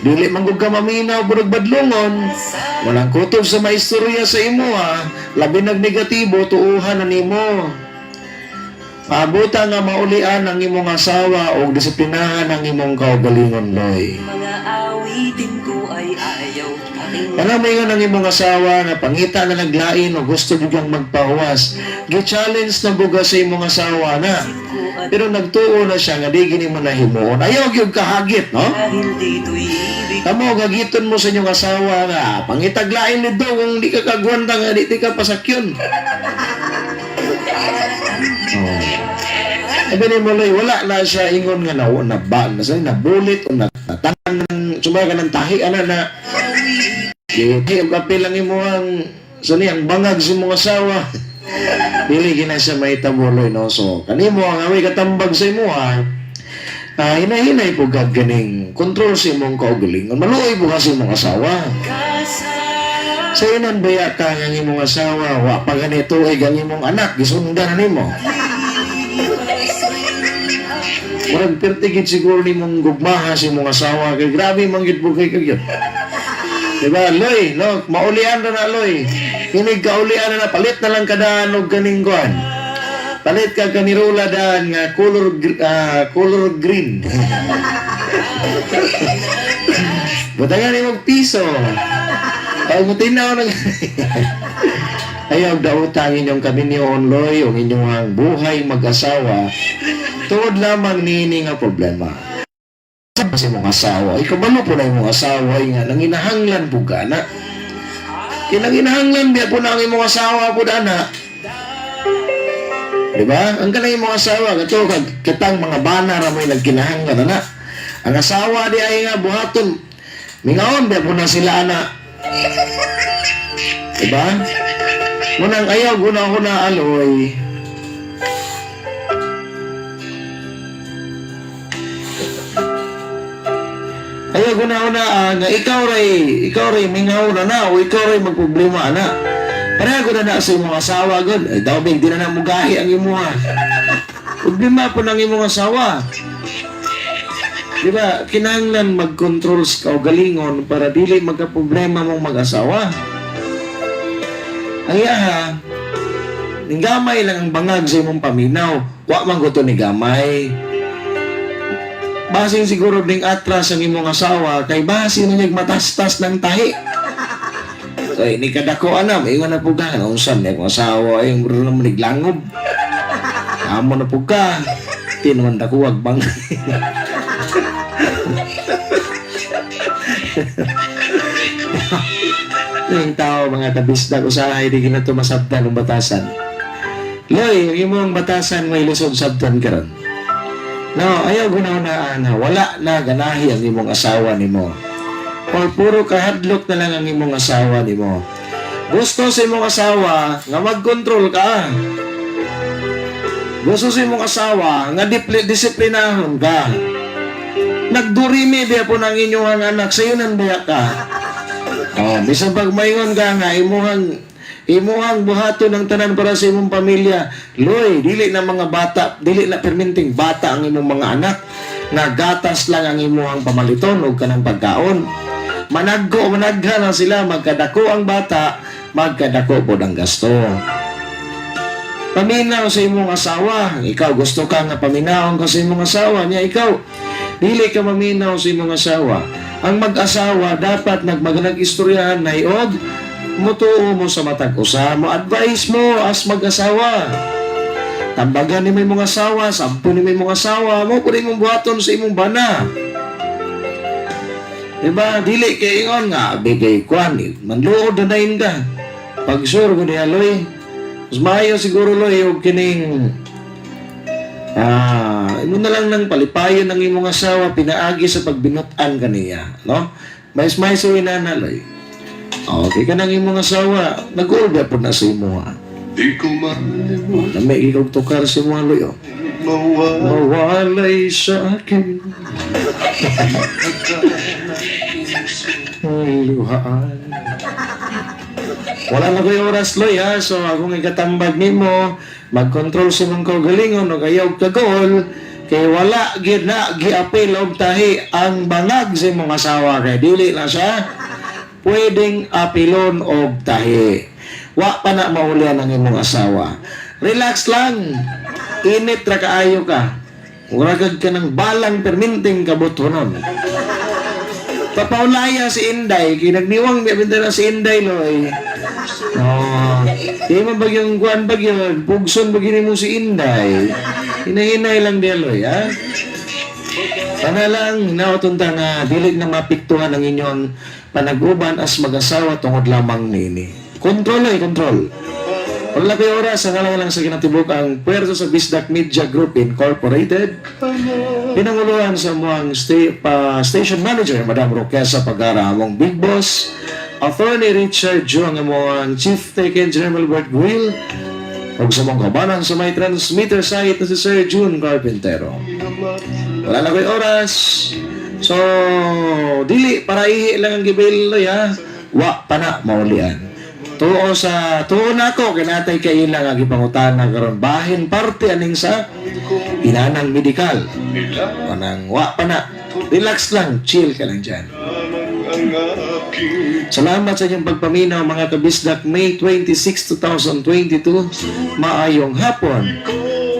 Dili man gud ka maminaw burog badlongon. Walang kutob sa maistorya sa imo ha. Labi nag negatibo tuuhan na nimo. Pabuta nga maulian ang imong asawa o disiplinahan ang imong kaugalingon, Loy. Mga awitin ko ay ayaw pakinggan. Kana may nga ng imong asawa nga pangita na naglain o gusto jud kang magpahuwas. Gi-challenge na buga sa imong asawa na. Pero nagtuo na siya nga di gini mo nahimuon. Ayaw gyud kahagit, no? Dahil dito'y ibig Kamo gagiton mo sa inyong asawa nga pangitaglain nito kung di ka kagwanta nga di ka pasakyon. Oh. Sabi ni Moloy, wala na siya ingon nga na na ba na sa nabulit o natangan sumaya ka ng tahi ana na. Di og apil ang imong sa ang bangag sa imong asawa. Dili gina siya mahitabo, Loy, no? So kanimo ang away katambag sa imo ha. Hinahinay po kag ganing kontrol sa imong kaugalingon. Maluoy po ka sa imong asawa. Sa inan baya ka ang imong asawa, wa pa ganito ay ang imong anak, gisundan na nimo. Murag pirti gid siguro nimong gugmaha sa imong asawa kay grabe man gid bugay ka gyud. Diba, Loy, no, maulian na na, Loy. Kinig kaulian na na, palit na lang kadaan og ganing kuan. Palit ka kanirula daan nga color green. Butangan ni piso. Ay, mutinaw na. Ayaw daotang inyong kaminyoon, Loy, o inyong buhay mag-asawa tungod lamang niini nga problema. Sa imong asawa, ikabalo po na imong asawa nga nanginahanglan po ka na. Kinanginahanglan biya po na ang imong asawa po na. Diba? Ang kanang imong asawa, kato kag kitang mga bana ra mo'y nagkinahanglan na. Ang asawa di ay nga buhaton, mingaon biya po na sila ana. Diba? Munang ayaw guna-guna, aloy. Ayaw guna-guna nga ikaw ray mingaw na na o ikaw ray magproblema ana. Pareho ko na na sa imong asawa gud. Ay daw big di na na mugahi ang imuha. Problema po ng imong asawa. Di ba, kinahanglan mag-control sa kaugalingon para dili magka-problema mong mag-asawa. Ay ha, gamay lang ang bangag sa imong paminaw. Wa man ko to ni gamay. Basin siguro ding atras ang imong asawa kay basin na matastas ng tahi. So, ini kadako ana, ingon na po ka, unsa ni akong asawa ay muro na maniglangob. Amo na po ka. Tinuman dako wag bang. Yung tao, mga kabisdak, usahay di ginato masabtan ng batasan. Loy, yung imong batasan may lusog sabtan karon. No, ayaw gunaw na ana, wala na ganahi ang imong asawa nimo. Or puro kahadlok na lang ang imong asawa nimo. Gusto sa imong asawa nga mag-control ka. Gusto sa imong asawa nga disiplinahon ka. Nagdurimi biya po ng inyong anak, sayo nan biya ka. Oh, bisan pag maingon ka nga imuhang buhaton ang tanan para sa imong pamilya. Loy, dili na mga bata, dili na perminting bata ang imong mga anak nga gatas lang ang imuhang pamaliton og kanang pagkaon. Managgo managha na sila, magkadako ang bata, magkadako pod ang gasto. Paminaw sa imong asawa. Ikaw gusto ka nga paminawon ka sa imong asawa niya, ikaw dili ka maminaw sa imong asawa. Ang mag-asawa dapat nagmagnag-istoryahan na og mutuo mo sa matag usa, mo advice mo as mag-asawa. Tambagan ni mo imong asawa, sampo ni mo imong asawa, mo pud imong buhaton sa imong bana. Diba? Dili kay ingon nga bigay kwan, manluod na dayon ka. Pag sure ko niya, Loy, mas maayo siguro, Loy, og kining imo na lang nang palipayon ng imong asawa pinaagi sa pagbinut-an kaniya, no? Mais may na na, Loy. Okay ka nang imong asawa, nag-ulba po na sa imo ha. Di ko malimutan. Lami ikaw tukar sa imo, Loy, oh. Mawalay sa akin. Ay, luhaan. Wala na ko'y oras, Loy, ha? So, akong ikatambag nimo, mag-control sa imong kaugalingon o kayaw kagol, kay wala gid na giapil og tahi ang bangag sa imong asawa kay dili na siya pwedeng apilon og tahi. Wa pa na maulian ang imong asawa. Relax lang. Init ra kaayo ka. Muragag ka ng balang perminting kabuthonon. Papaulaya si Inday, kinagniwang mi na si Inday, Loy. Oh, di man bagyong kuan bagyo, pugson bagyo mo si Inday. Hinahinay lang di, Loy, ha? Sana lang nautunta nga dili na mapiktuhan ang inyong panag-uban as mag-asawa tungod lamang nini. Control ay control. Wala kayo oras, ang alang lang sa kinatibuk ang puwerto sa Bisdak Media Group Incorporated. Pinanguluhan sa muang station manager, Madam Roquesa Pagara, among Big Boss, Attorney Richard Jung, among Chief Tech Engineer Melbert Grill, ug sa mong kabanan sa may transmitter site na si Sir June Carpintero. Wala na ko'y oras. So, dili, para ihi lang ang gibil, ha? Wa pa na maulian. Tuo sa tuo na ako kinatay kay ila nga gipangutana karon bahin parte aning sa inanang medikal. Kanang wa pa na. Relax lang, chill ka lang dyan. Salamat sa inyong pagpaminaw, mga kabisdak, May 26, 2022. Maayong hapon.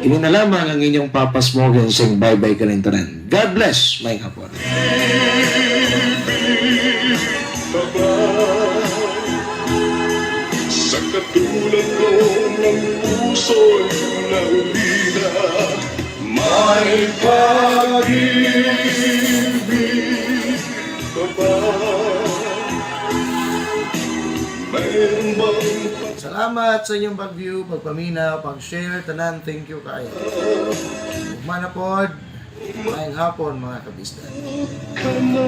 Kini na lamang ang inyong Papa Smogan sing bye-bye kalintaran. God bless. Maayong hapon. Sa katulad ko ng puso'y naulila. May pag-ibig ka ba? Meron bang Salamat sa inyong pag-view, pagpaminaw, pag-share, tanan. Thank you kaayo. Ugma na pod. Maayong hapon, mga kabisdak. Ka na?